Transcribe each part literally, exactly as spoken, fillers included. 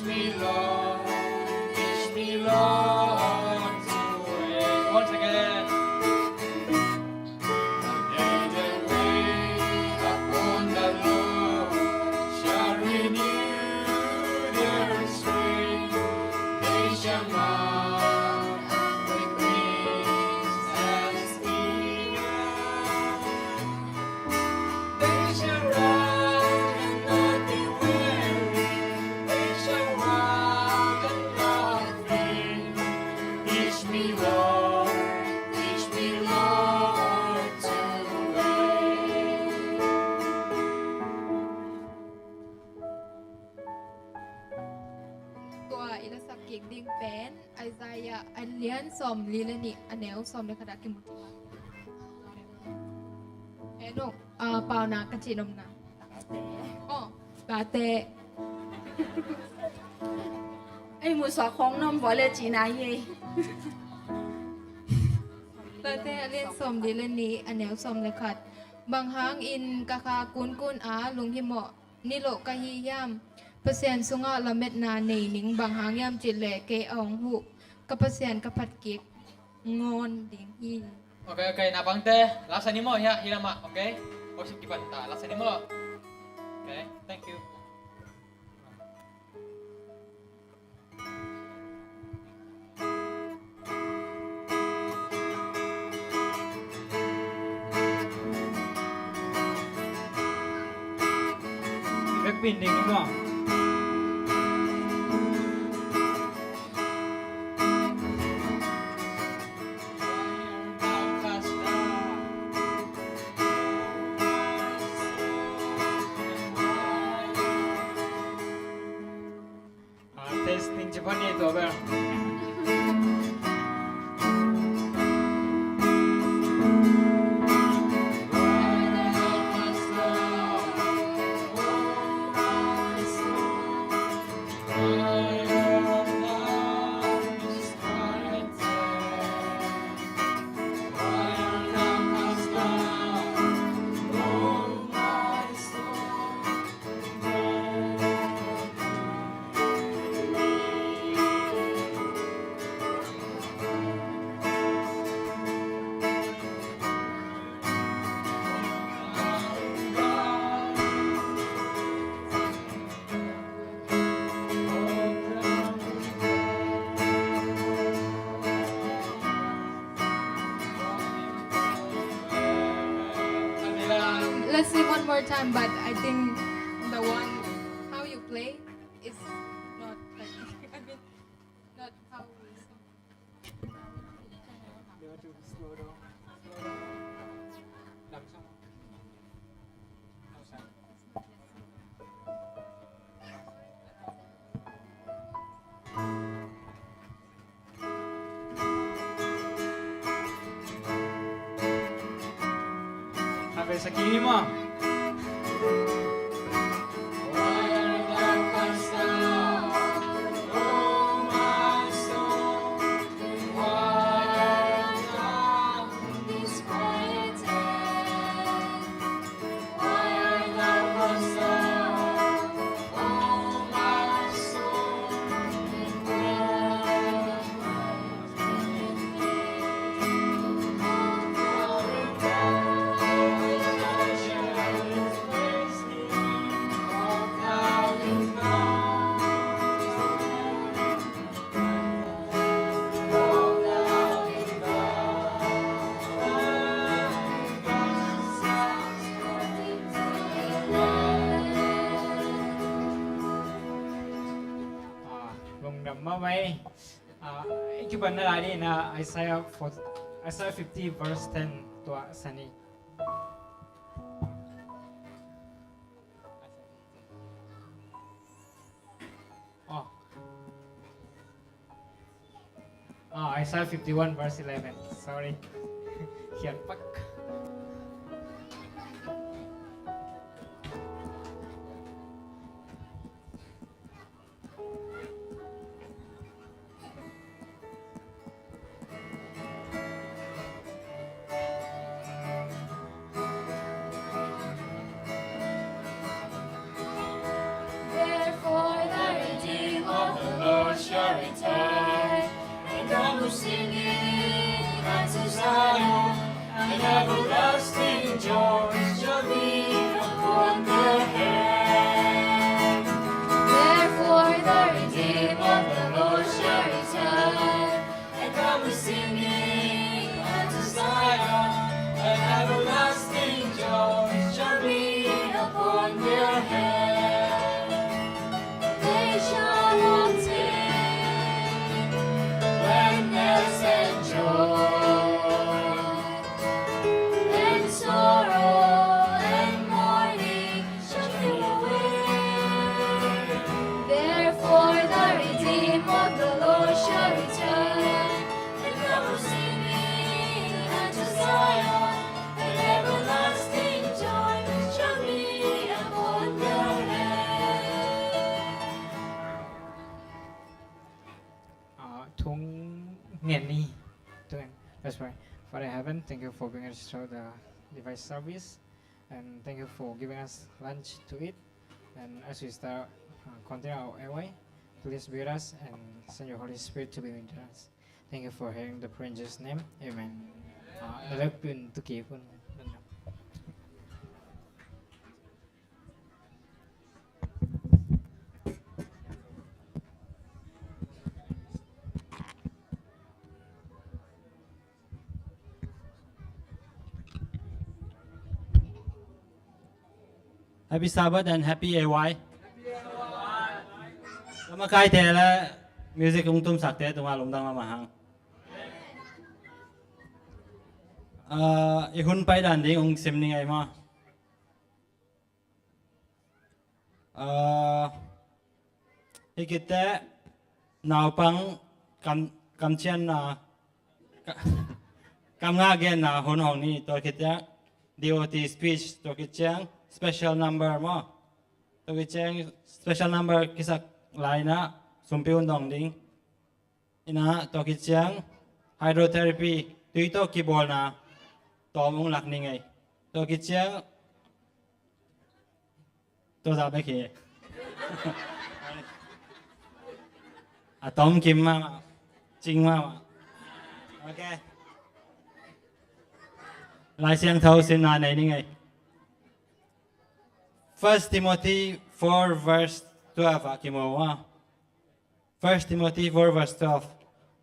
me, Lord, teach me, Lord, to wait. Once again. They that wait upon the Lord shall renew their strength. They shall mount up with wings as eagles. They shall run and not be weary. They shall walk and not faint. Teach me, Lord, teach me, Lord, to wait. Tua i la sap kik ding pen Isaiah a lian sawmli le nih, a neu sawm le khat ah kimu thei. Hei, no, ah, pauna ka cih nopna. Oh, tate. Ei, musuak khawng na om vua le cihna hi. Tate a lian sawmli le nih, a neu sawm le khat. Bang hangin ka kha kunkun a lunghimawh niloh ka hi hiam? Pasian sungah lametna nei ning, bang hang hiam cih leh kei a hong huh ka Pasian ka phat kik ngawn ding hi. Ok, ok, naupangte, laksan ni maw, hiah, hih lamah, ok? Worship kipan ta, laksan ni maw? Ok, thank you. Vekpi in ding ni maw? Ah, testing, ci phan ni tua bel. Let's sing one more time, but I think the one, how you play is not like, I mean, not how we sing. A vei sakhi ni maw? Ah, lungdam mahmah ei. Ah, i kipanna lai ding in ah Isaiah forty, Isaiah fifty verse ten tua sa ni. Oh. Ah, Isaiah fifty-one verse eleven. Sorry. Khian pak. Therefore the redeemed And come singing unto Zion, and everlasting joy shall be upon their head. Therefore the redeemed of the Lord shall return, and come singing unto Zion, and everlasting joy shall be upon their head. They shall obtain gladness and joy, and sorrow and mourning shall flee away. Therefore the redeemed of the Lord shall return, and come singing unto Zion, and everlasting joy shall be upon their head. Uh, thong ngen ni. Thong ngen. Let's pray. Father in heaven, thank you for bringing us through the devotion service, and thank you for giving us lunch to eat. And as we start, uh, continue our airway, please be with us and send your Holy Spirit to be with us. Thank you for hearing the prayer in Jesus' name. Amen. Uh, na lak pin tu ki pun. Happy Sabbath and happy A Y. Lamakaite le music hong tumsakte tungah lungdam mahmah hang. Ah, i hun pai dan ding hong sim ni ngei maw. Ah, hi khit teh naupang kam, kamciamna, ka, kamngah genna hun hong ni. Tua khit ciang D O T speech, tua khit ciang special number maw. Tua khit ciang special number kisak lai-in ah sumpi hong dong ding. In ah tua khit ciang hydrotherapy, tui tawh kibawlna tawm hong lak ni ngei. Tua khit ciang tua zah bek hi. A tawm kim mahmah, cing mahmah. Ok. Lai Siangtho simna nei ni ngei. First Timothy four verse twelve ah kimu a. First Timothy four verse twelve.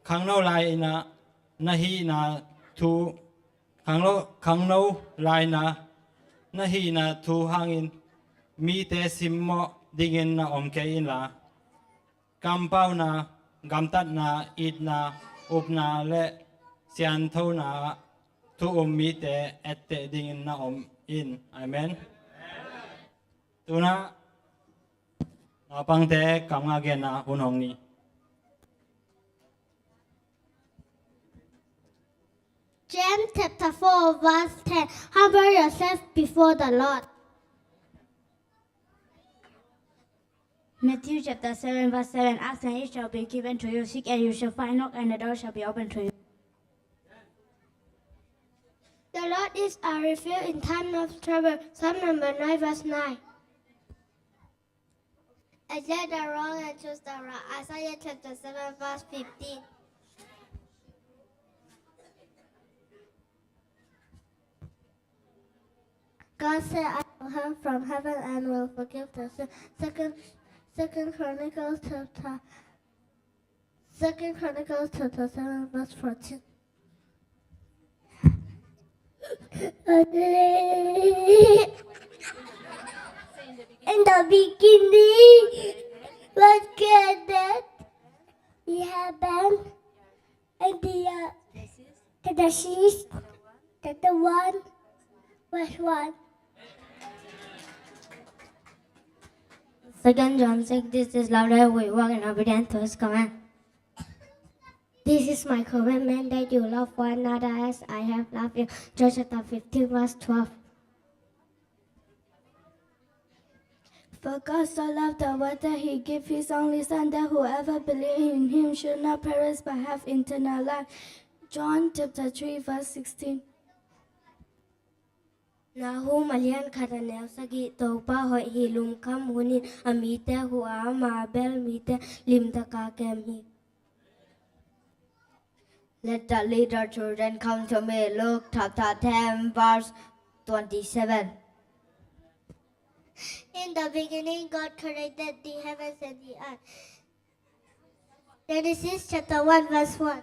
Khangno lai-in ah na hihna thu, khangno, khangno lai-in ah na hihna thu hangin mite simmawh dingin na om kei inla, kampauna, gamtatna, itna, upna le sianthona ah thu um mite etteh dingin na om in. Amen. Tu-in ah naupangte kamngah genna hun hong ni. James chapter four verse ten. Humble yourself before the Lord. Matthew chapter seven verse seven. Ask and it shall be given to you. Seek and you shall find. Knock and the door shall be opened to you. The Lord is our refuge in time of trouble. Psalm number nine verse nine. Eject the wrong and choose the right. Isaiah chapter seven verse fifteen. God said, "I will help from heaven and will forgive the sin." Second, Second Chronicles chapter, Second Chronicles chapter seven verse fourteen. In the beginning was created the heaven and the earth. Genesis chapter one verse one. Second John six, this is love, that we walk in obedience to his command. This is my commandment, that you love one another as I have loved you. John chapter fifteen verse twelve. For God so loved the world that he gave his only Son, that whoever believes in him should not perish but have eternal life. John chapter three verse sixteen. Nahum a lian khat a neu sagih. Topa hoih hi, lungkham hunin a mite huh a, ama bel mite limtakin kem hi. Let the little children come to me. Luke chapter ten, verse twenty-seven. In the beginning, God created the heavens and the earth. Genesis chapter one, verse one.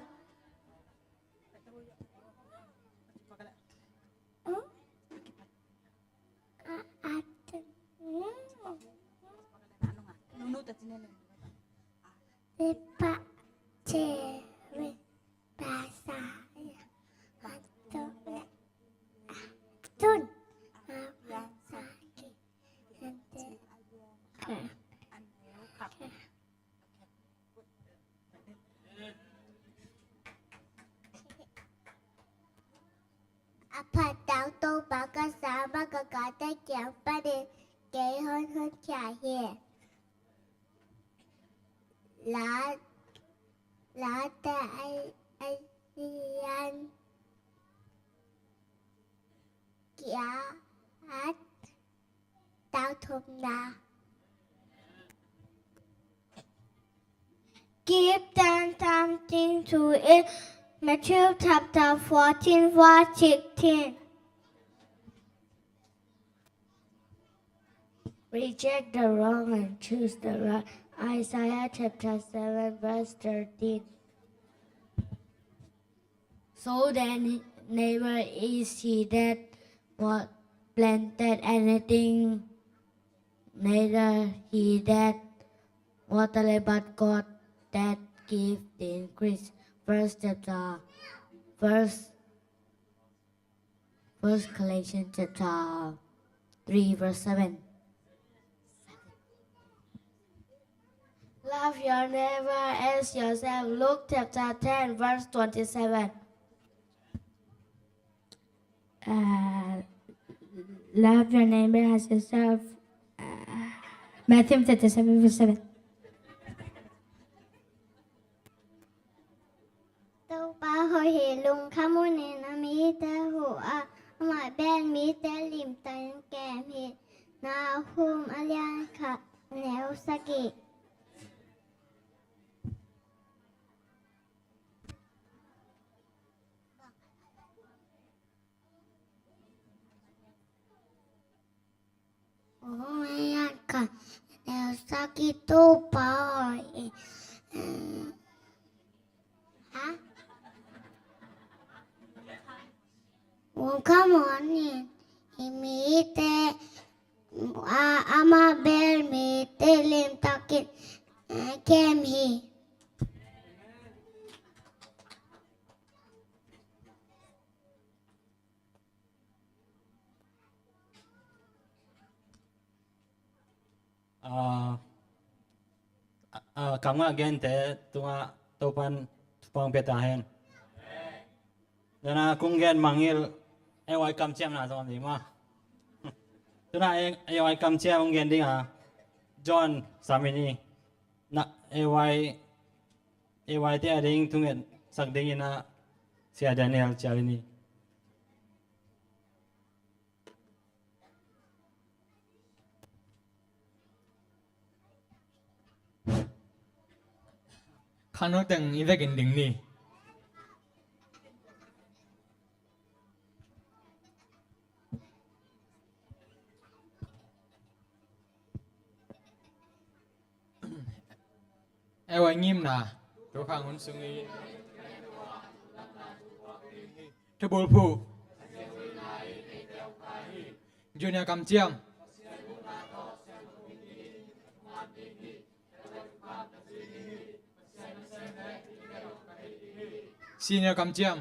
A phat tawh Topa ka sa ma ka ka te kiang panin kei hon honkhia hi. La, la te ai, ai sian kiat tau thumna. Give them something to eat. Matthew chapter fourteen, verse sixteen. Reject the wrong and choose the right. Isaiah chapter seven, verse thirteen. So then, neither is he that wa-, planted anything, neither he that watered, but God that give the increase. First chapter, first, First Corinthians chapter three, verse seven. Love your neighbor as yourself. Luke chapter ten, verse twenty-seven. Uh, love your neighbor as yourself. Uh, Matthew chapter seven, verse seven. Topa hoih hi, lungkham un in a mite huh a, amah bel mite limtakin kem hi. Nahum a lian khat, a neu sagih. Ong a lian khat, a neu sagih. Topa hoih hi. Ha? Ong, come on in. I mite, a, amah bel mite limtakin, eh, kem hi. Ah, ah, ah, kamngah gente tungah Topan thupha pia ta hen. Dana kong gen mangngilh, ei huai kamciamna zong om ding maw. Tuna ei, ei huai kamciam kong gen ding a, John Samini, na ei huai, ei huai te a ding thungetsak dingin a, Sia Daniel Cialini. Khangno teng i vekin ding ni. Ei huai ngimna, thukhang hun sungin. Thubulphuh. Junior kamciam. Senior kamciam.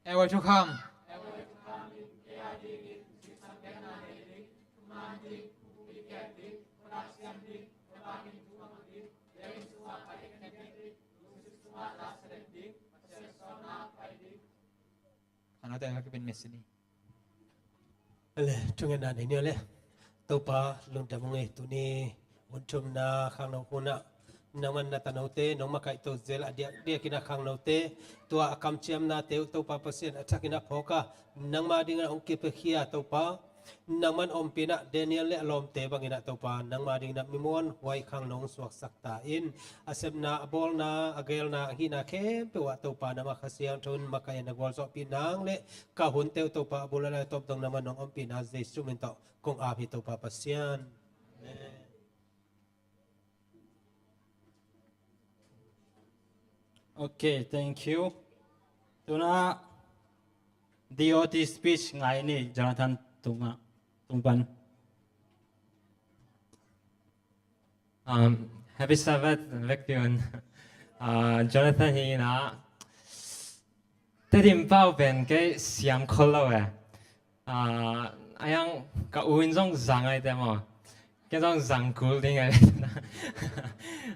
Ei huai thukham. Khangno teng a kipin message ni. Ale, thungetna nei ni ale. Topa lungdam ung ei, tuni hun thumna khangno hunah nangman na tanote nong makaihto zel a diakdiakin a khangnote tua a kamciamnate uh Topa Pasian a thakin a phawk a nangma dingin a hong kipiakhia Topa, nangman ompihna Daniel le a lawmte bangin ah Topa nangma dingin ah mimuan huai khang nong suaksak ta in, a sepna, a bawlna, a gelna, a hihna khempeuh ah Topa nangma Kha Siangtho in makaih a na gualzawhpih nang le ka hunte uh Topa a bul a lai tawp dong nangman nong ompihna Jesu min tawh kong ap hi Topa Pasian. Amen. Okay, thank you. Tuna D O T speech ngai ni Jonathan tungah, tung pan. Um, happy Sabbath, vek piun. Uh, Jonathan hi na. Tedim pau pen kei siam khol lo eh. Ah, a yang ka u in zong zang ai te maw. Ken zong zang kul ding ai.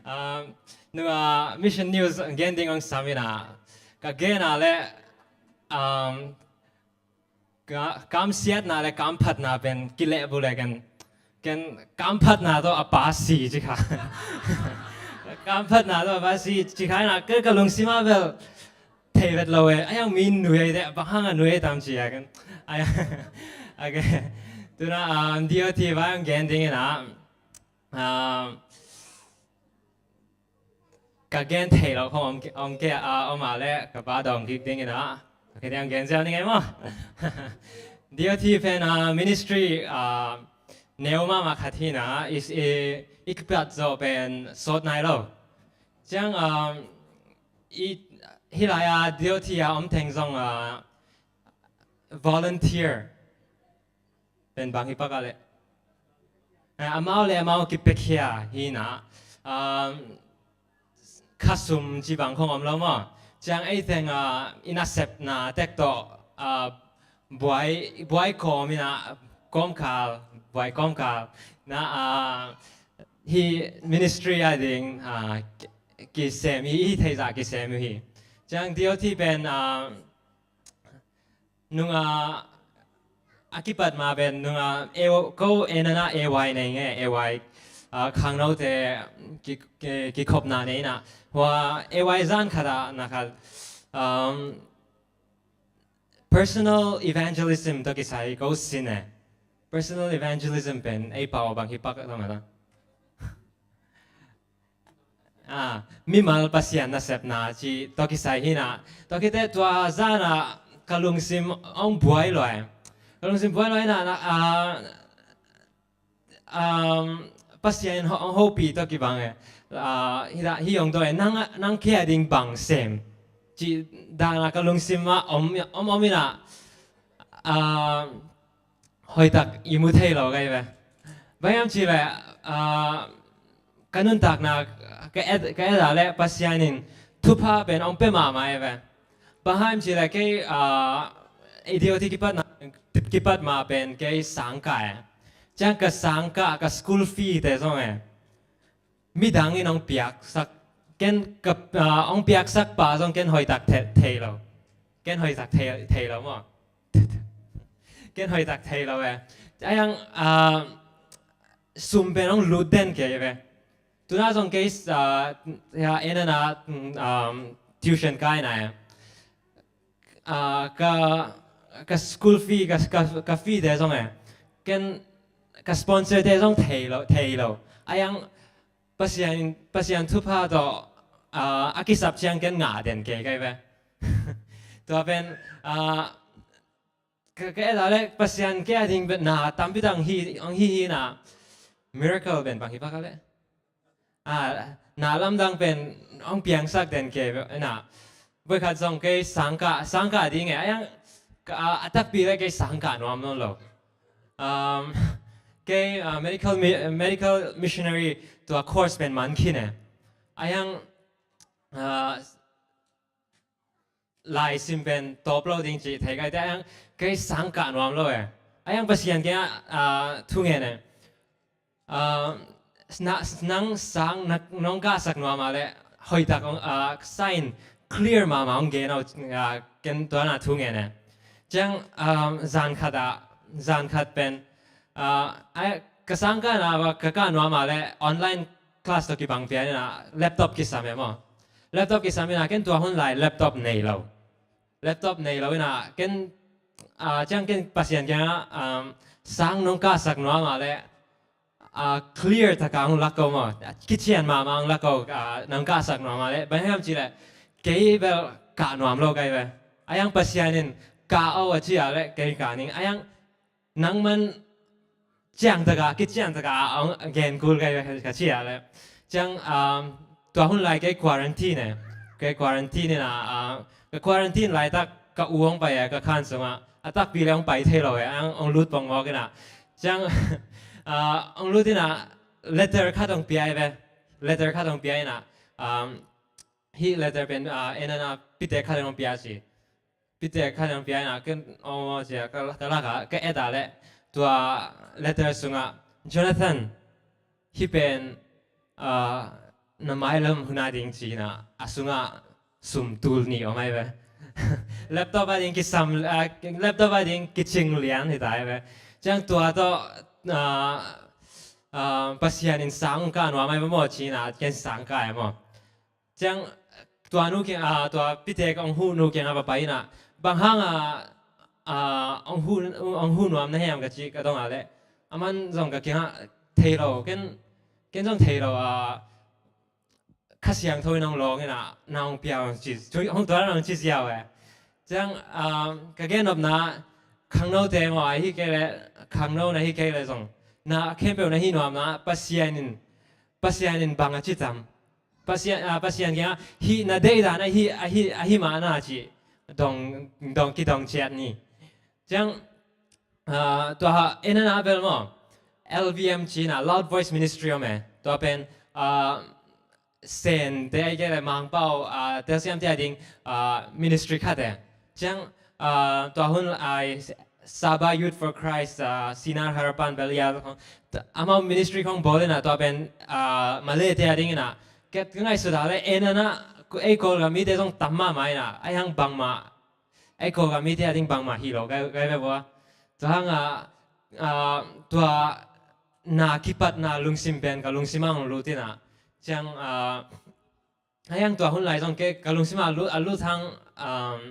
Ah, nua Mission News gen ding ang samina. Ka gen a le, um, ka, kamsiatna le kamphatna pen kileh bu le ken, ken kamphatna to a pasi ci kha. Kamphatna to a pasi ci kha na ke ka lungsima bel thei vet lo e, a yang mi nui ai deh, bang hang a nui ai tam ci a kan. A yang, okay. Tuna, um, D O T vai ang gen ding ina. Um, ka gen thei lo khong om, om ke, uh, om a le, ka ba dong kik ding ina. Okay, ang gen ziau ni ngai mo. D O T pen, uh, ministry, uh, neu mama khat hi na, is, i, i kipat zo pen sot nai lo. Ciang, um, i, hi lai a D O T a om theng zong, uh, volunteer pen bang hi pak a le. Eh, amau le amau kipekhia hi na. Um, khasum ci bang khong om lo maw. Ciang ei theng, uh, i nasepna tek tawh, uh, buai, buai kawm ina, kawmkal, buai kawmkal. Na, uh, hi ministry a ding, ah, ki, kisem hi, hi theizah kisem hi. Ciang D O T pen, ah, nunga, a kipat ma pen nunga, e, ko e nana A Y nei nge, A Y, ah, khangnote ki, ki, kikhopna nei na. Hua A Y zan khat a na khat, um, personal evangelism tawh kisai ko sin e. Personal evangelism pen ei pau bang hi pak tama ta. Ah, mimal Pasian nasepna ci tawh kisai hi na. Tawh kite tua zana ka lungsim ong buai loi. Ka lungsim buai loi na, na, ah, um, Pasian in ho-, hong hopih tawh kibang e. Ah, hi ta, hi ong tawh e, nang, nang kia ding bang sem. Ci dana ka lungsim ma om, om, om ina, ah, hoitak i mu thei lo kai ve. Bayam ci le, ah, ka nuntakna, ka et, ka et a le Pasian in thupha pen ong pe mama e ve. Bang hang hiam cih leh kei, ah, A D O T kipat na, kipat ma pen kei sangkah e. Ciang ka sangkah, ka school fee te zong e. Midang in ong piaksak, ken ka, ah, ong piaksak pa zong ken hoihtak the-, thei lo. Ken hoihtak thei, thei lo maw. Ken hoihtak thei lo e. A yang, ah, sum pen ong lut den kei ve. Tuna zong kei, ah, ya, en ana, um, tuition kai na e. Ah, ka, ka school fee, ka, ka, ka fee te zong e. Ken ka sponsor te zong thei lo, thei lo. A yang Pasian, Pasian thupha tawh, ah, a kisap ciang ken ngah den kei kai ve. Tua pen, ah, ka, ka et a le Pasian kei a ding bet na tampi tak hi, ong hi hi na miracle ben bang hi pak a le. Ah, na lamdang pen ong piangsak den kei na. Voikhat zong kei sangkah, sangkah ding e. A yang ka, ah, a takpi le kei sangkah nuam nawn lo. Um, kei, ah, medical mi-, medical missionary tua course pen man khin e. A yang, ah, laisim pen tawp lo ding cih thei kai te, a yang kei sangkah nuam lo e. A yang Pasian kei a, ah, thungen e. Ah, na, nang sang, na, nong kahsak nuam a le hoihtak ong, ah, sign clear mama ong gen au, ah, ken tua na thungen e. Ciang, ah, zan khat a, zan khat pen, ah, a, ka sangkah na, ka kah nuam a le online class tawh kibang pian inah laptop kisam e maw. Laptop kisam inah ken tua hun lai laptop nei lo. Laptop nei lo inah ken, ah, ciang ken Pasian kiangah, um, sang nong kahsak nuam ah leh, ah, clear taka hong lak ko maw. Kician mahmah hong lak ko, ah, nong kahsak nuam ah leh. Bang hiam cih leh kei bel kah nuam lo kai ve. A hiang Pasian in kah o a ci ah leh kei kah ning. A hiang nangman ciangtaka, kiciangtaka a gen kul kai ve ka ci ah leh. Ciang, um, tua hun lai kei quarantine e. Kei quarantine inah, ah, ka quarantine laitak ka u hong pai e ka khan sungah. A takpi le hong pai thei lo e, hong, hong lut pongmawk inah. Ciang, ah, hong lut inah letter khat hong pia e ve. Letter khat hong pia inah, um, hih letter pen, ah, en ana pite khat hong pia ci. Pite khat hong pia inah ken aw cia ka, ka lak ah ka et ah leh tua letter sungah, Jonathan, hih pen, ah, na mailam hun a ding ci inah a sungah sum tul nih om ai ve. Laptop a ding kisam, ah, laptop a ding kicing lian hi ta ai ve. Ciang tua tawh, ah, ah, Pasian in sang kah nuam ai ve maw ci inah ken sang kah ai maw. Ciang tua nu kiang, ah, tua pite ka hong huh nu kiangah va pai inah, bang hangah, ah, hong huh, hong huh nuam na hiam ka cih ka dong ah leh, aman zong ka kiangah thei lo, ken, ken zong thei lo, ah, Kha Siangtho in hong lawng inah na hong pia hong ci, hong tua na hong ci ziau e. Ciang, ah, ka gennopna khangnote maw, ahi kei leh khangno na hi kei leh zong na khempeuh na hi nuamna Pasian in, Pasian in bang a ci tam. Pasian, ah, Pasian kiangah hih na deihdan ahi, ahi, ahi mahna ci dong, dong kidong ciat ni. Ciang, ah, tua ha, en ana bel maw, L V M ci inah Loud Voice Ministry om e. Tua pen, ah, Sente ai kei le Mangpau, ah, telsiamte a ding, ah, ministry khat e. Ciang, ah, tua hun ai Sabah Youth for Christ, ah, Sinar Harapan Belia khong, amau ministry khong bawl inah tua pen, ah, Malay te a ding inah. Ka ngaihsut ah le en ana ei Kawlgam mite zong tam mahmah inah, a hiang bangmah ei Kawlgam mite a ding bangmah hi lo kai, kai ve bua. Tua hangah, ah, tua na kipatna lungsim pen ka lungsim ah hong lut inah. Ciang, ah, a hiang tua hun lai zong kei ka lungsim ah a lut, a lut hang, um,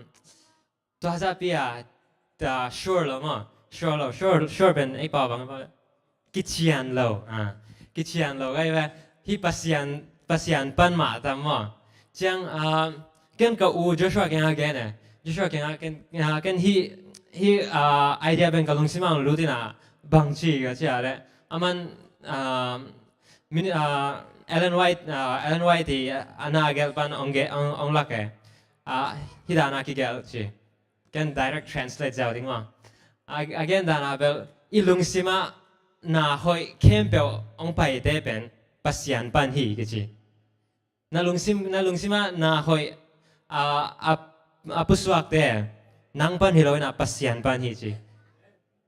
tua zahpi ah, ta sure lo maw. Sure lo, sure, sure pen ei pau bang, ei pau. Kician lo, ah, kician lo kai ve. Hih Pasian, Pasian pan mah tam maw. Ciang, ah, ken ka u Joshua kiangah gen e. Joshua kiangah ken, ah, ken hih, hih, ah, idea pen ka lungsim ah hong lut inah bang ci ka ci ah leh. Aman, ah, mini-, ah, Ellen White, ah, Ellen White i, ah, a na gelh pan hong ge-, hong, hong lak e. Ah, hih dan a kigelh ci. Ken direct translate ziau ding maw. A, a gen dan a bel, i lungsim ah na hoih khempeuh hong paite pen Pasian pan hi kici. Na lungsim, na lungsim ah na hoih, a, a, a pusuakte nang pan hi lo inah Pasian pan hi ci.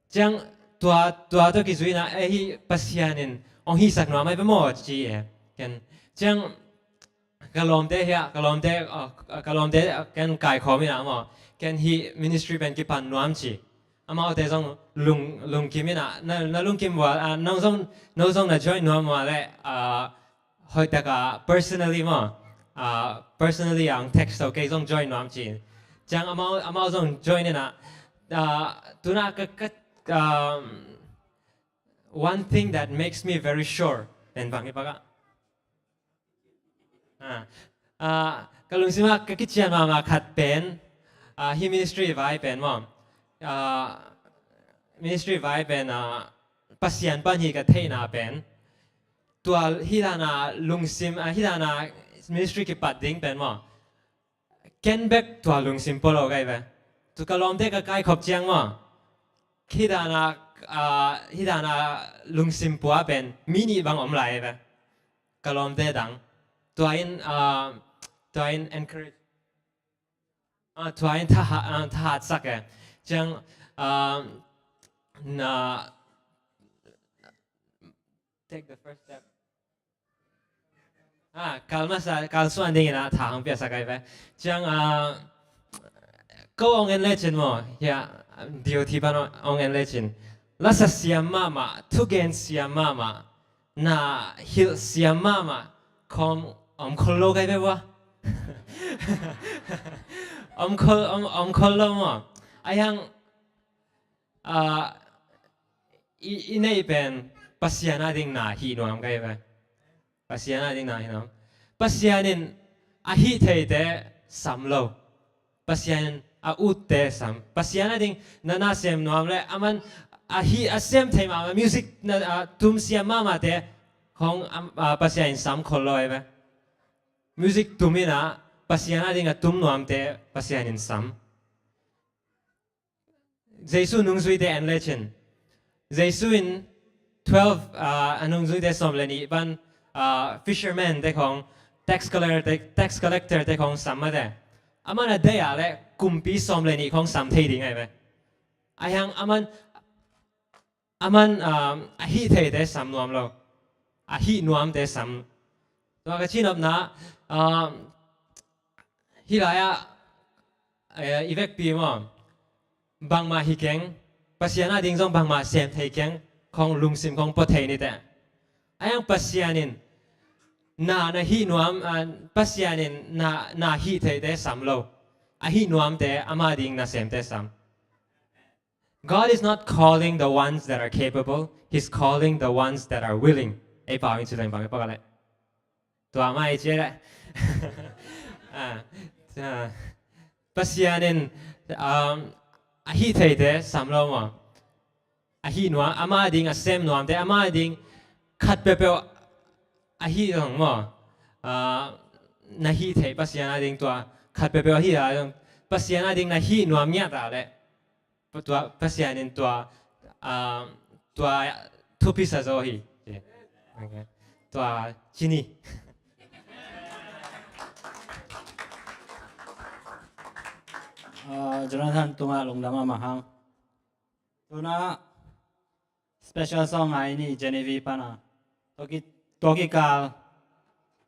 Ciang tua, tua tawh kizui inah, eh, hih Pasian in hong hihsak nuam ai ve maw ci e. Ken, ciang ka lawmte hiah, ka lawmte, ah, ka lawmte ken kaikhawm inah maw, ken hih ministry pen kipan nuam ci. Amaute zong lung, lungkim inah, na, na lungkim ua, ah, no zong, no zong na join nuam ua leh, ah, hoihtaka personally maw, ah, personally ang text to kei zong join nuam ci. Ciang amau, amau zong join inah, ah, tuna ka, ka, um, one thing that makes me very sure, pen bang hi pakah. Ah, ah, ka lungsim ah ka kician mahmah khat pen, ah, hih ministry vai pen maw. Ah, ministry vai pen, ah, Pasian pan hi ka theihna pen. Tua hih dana lungsim, ah, hih dana ministry kipat ding pen maw. Ken bek tua lungsim pua lo kai ve. Tu ka lawmte ka kaikhop ciang maw. Hih dana, ah, hih dana lungsim pua pen mi nih bang om lai ve. Ka lawmte dang. Tua in, ah, tua in encourage. Ah, tua in thaha-, ah, thahatsak e. Ciang, ah, na take the first step. Ah, kal masa, kal suan ding inah tha hong piasak ai ve. Ciang, ah, ko ong en lecin maw. Hiah, D O T pan ong en lecin. Lasa siam mahmah, thugen siam mahmah. na hilh siam mahmah khawng om khol lo kai ve vua. Om khol, om, om khol lo maw? Ahi hang, ah, i, i neih pen Pasian a ding na hih nuam kai ve. Pasian a ding na hih nuam. Pasian in a hih theite sam lo. Pasian a utte sam. Pasian a ding na, na sem nuam le, aman a hih, a sem thei mahmah, music na, a tum siam mahmahte khawng, am, a, Pasian in sam khol lo ei ve. Music tum in a, Pasian a ding a tum nuamte Pasian in sam. Jesu nungzuite en lecin. Jesu in twelve, ah, a nungzuite sawm le nih pan, ah, fisherman te khawng, tax collector te, tax collector te khawng sam mate. Aman a deih a le kumpi sawm le nih khawng sam thei ding ahi ve. Ahi hang aman, aman, ah, a hih theite sam nuam lo. A hih nuamte sam. Tua ka cinopna, ah, hih lai-ah, eh, i vekpi maw? Bangmah hi keng, Pasian a ding zong bangmah sem thei keng, khawng lungsim khawng pua thei nite. Ahi hang Pasian in na, na hih nuam, ah, Pasian in na, na hih theite sam lo. A hih nuamte, ama ding na semte sam. God is not calling the ones that are capable, He's calling the ones that are willing. Ei pau in ci leng bang ei pau ka le. Tua mai ci le. Ah, ah. Pasian in, um, a hih theite sam lo maw? A hih nuam, ama ding a sem nuamte, ama ding khat peuhpeuh a hih zong maw? Ah, na hih theih Pasian a ding tua khat peuhpeuh a hih a zong Pasian a ding na hih nuam ngiat a le. Tua Pasian in tua, ah, tua thupi sa zaw hi. Okay. Tua ci ni. Ah, Jonathan tungah lungdam a mah hang. Tuna special song a i ni Genevieve pana. Tua ki, tua kikal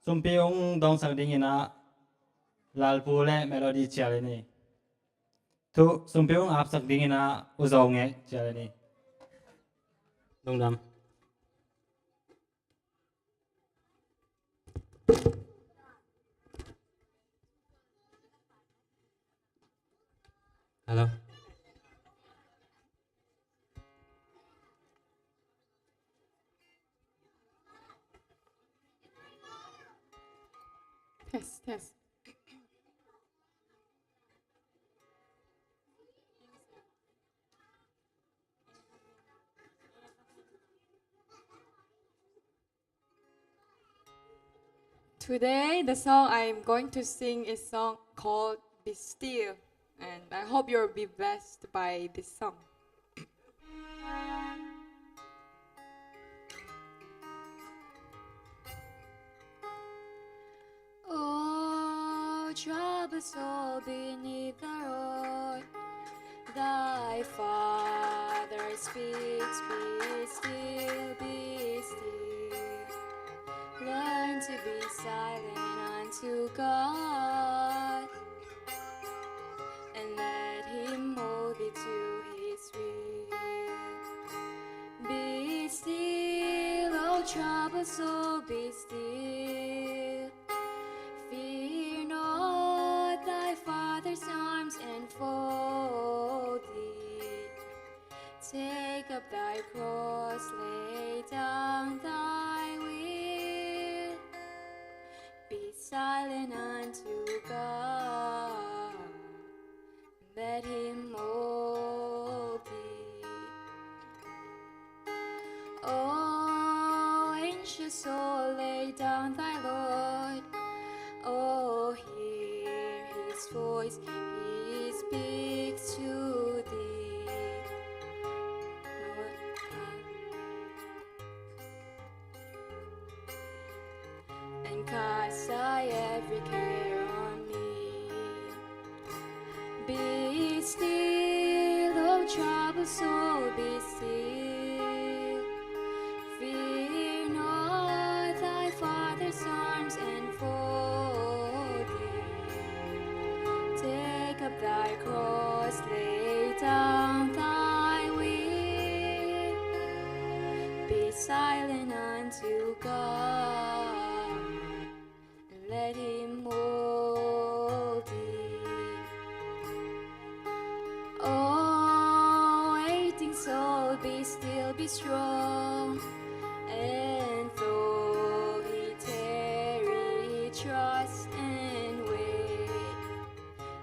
sumpi ung dongsak dingin a Lalpu le Melody cial i ni. Tu sumpi ung apsak dingin a U Zo Ngeh cial i ni. Lungdam. Hello. Test, test. Today, the song I'm going to sing is song called Be Still, and I hope you'll be blessed by this song. Oh, troubled soul beneath the rod, thy Father speaks, be still, be still. Learn to be silent unto God, and let Him mold thee to His will. Be still, O troubled soul, be still. Fear not, thy Father's arms enfold thee. Take up thy cross, lay down thy will. Be silent unto God, let Him mold thee. O anxious soul, lay down thy load. O, hear His voice, He speaks to thee. And cast thy every care on me. Be still, O troubled soul, be still. Fear not, thy Father's arms enfold thee. Take up thy cross, lay down thy will. Be silent unto to God, let him mold thee. Oh, waiting soul, be still, be strong. And though he tarry, trust and wait.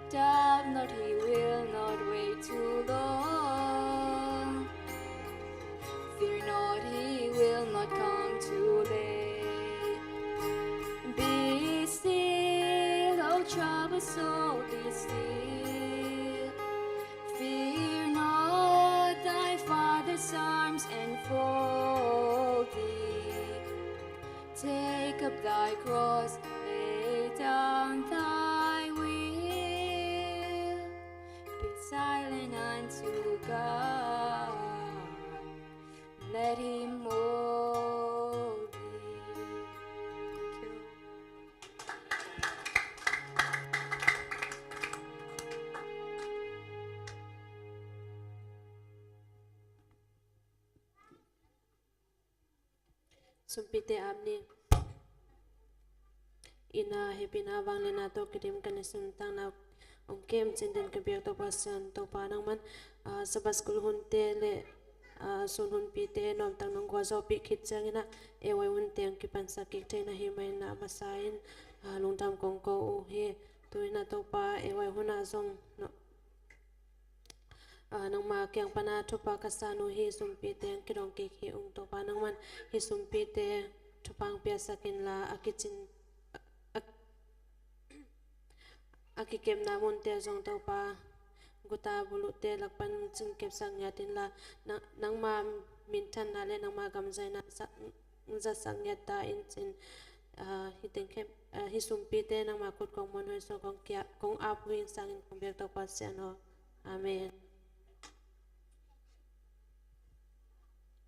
Doubt not, he will not wait too long. Fear not, he will not come too late. Be still, O troubled soul, be still. Fear not, thy Father's arms enfold thee. Take up thy cross, lay down thy will. Be silent unto God, let him mold thee. Sumpite ap ni. Ina hehpihna, vangliatna tawh kidim ka neihsa nuntakna hong kem cih in ka biak Topa Pasian, Topa nangman, ah, Sabbath school hunte le, ah, sun hunpite nuamtak nong gualzawhpih khit ciangin ah, A Y hunte hong kipansak kik thei na hih manin ah, a masa in, ah, lungdam kong ko uh hi. Tu-in ah Topa, A Y hun ah zong no, ah, nangma kiang pan ah thupha ka san uh hi. Sumpite hong kidong kik hi ung. Topa nangman hih sumpite thupha hong piaksak inla, a kicin, a, a kikepna munte zong Topa, guta buluhte lak pan cin kepsak ngiat inla, nang, nangma minthanna le nangma gamzaina sak, zatsak ngiat ta in cin, ah, hih teng khem, ah, hih sumpite nangma khut kong muanhuai sung kong kia, kong ap uh hi. Hih sangin kong biak Topa Pasian aw. Amen.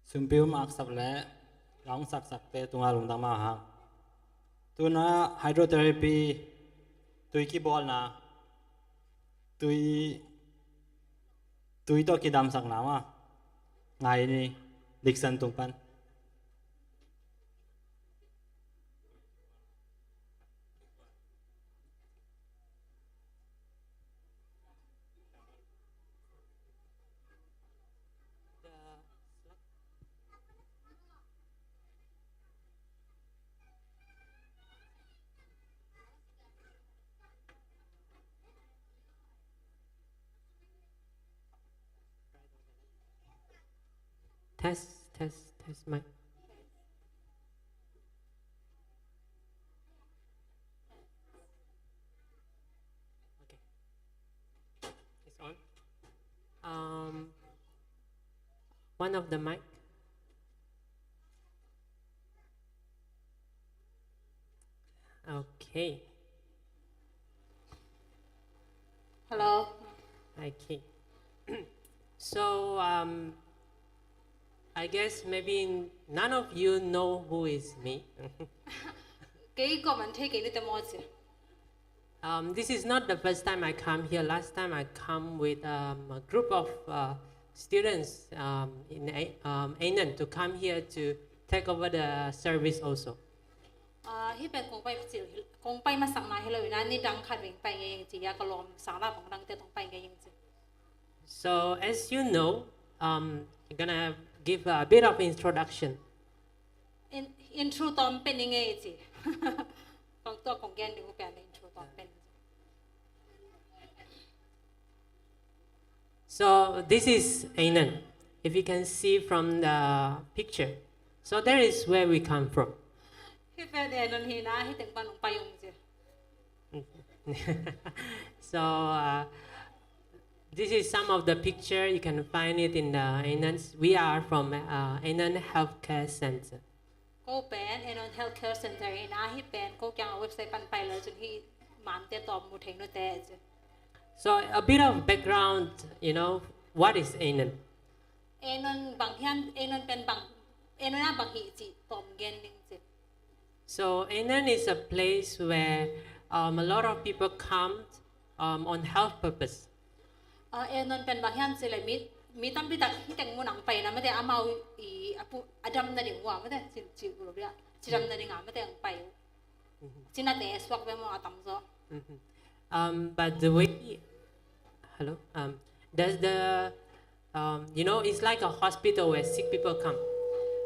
Sumpi um aksap le la hong saksakte tungah lungdam mahmah hang. Tu-in ah hydrotherapy, tui kibawlna, tui, tui tawh kidamsakna mah ngai ni, Liksan tung pan. Test, test, test, mic. Okay. It's on. Um, one of the mic. Okay. Hello. Okay. So, um, I guess maybe none of you know who is me. Kei kua man thei kei ni te maw ci. Um, this is not the first time I come here. Last time I come with, um, a group of, uh, students, um, in A-, um, Anan to come here to take over the service also. Ah, hih pen kong pai cil hi, kong pai masakna hi lo in ah, ni dang khat veng pai ngei ing ci, a ka lawm sang la bang dangte tawh pai ngei ing ci. So as you know, um, I'm gonna give a bit of introduction. In, intro tawm pen i ngei ci. Kong tua kong gen ding uh pen intro tawm pen. So this is Anan. If you can see from the picture. So there is where we come from. Hih pen Anan hi na, hih teng pan hong pai ung ci. So, uh, this is some of the picture. You can find it in the Anan. We are from, uh, Anan Healthcare Center. Ko pen Anan Healthcare Center hi na, hih pen ko kiang a website pan pai le cun hih mante tawm mu thei nute ci. So a bit of background, you know, what is Anan? Anan bang hiam, Anan pen bang, Anan ah bang hi ci tawm gen ning ci. So Anan is a place where, um, a lot of people come, um, on health purpose. Ah, Anan pen bang hiam ci le mit, mi tampi tak hih teng mun ah hong pai na mate, amau i a pu a dam nading uh ah mate, ci, ci uh lo dia, cidam nading ah mate hong pai uh. Cinate suak ve maw a tamzaw. Mhm. Um, but the way, hello, um, does the, um, you know, it's like a hospital where sick people come.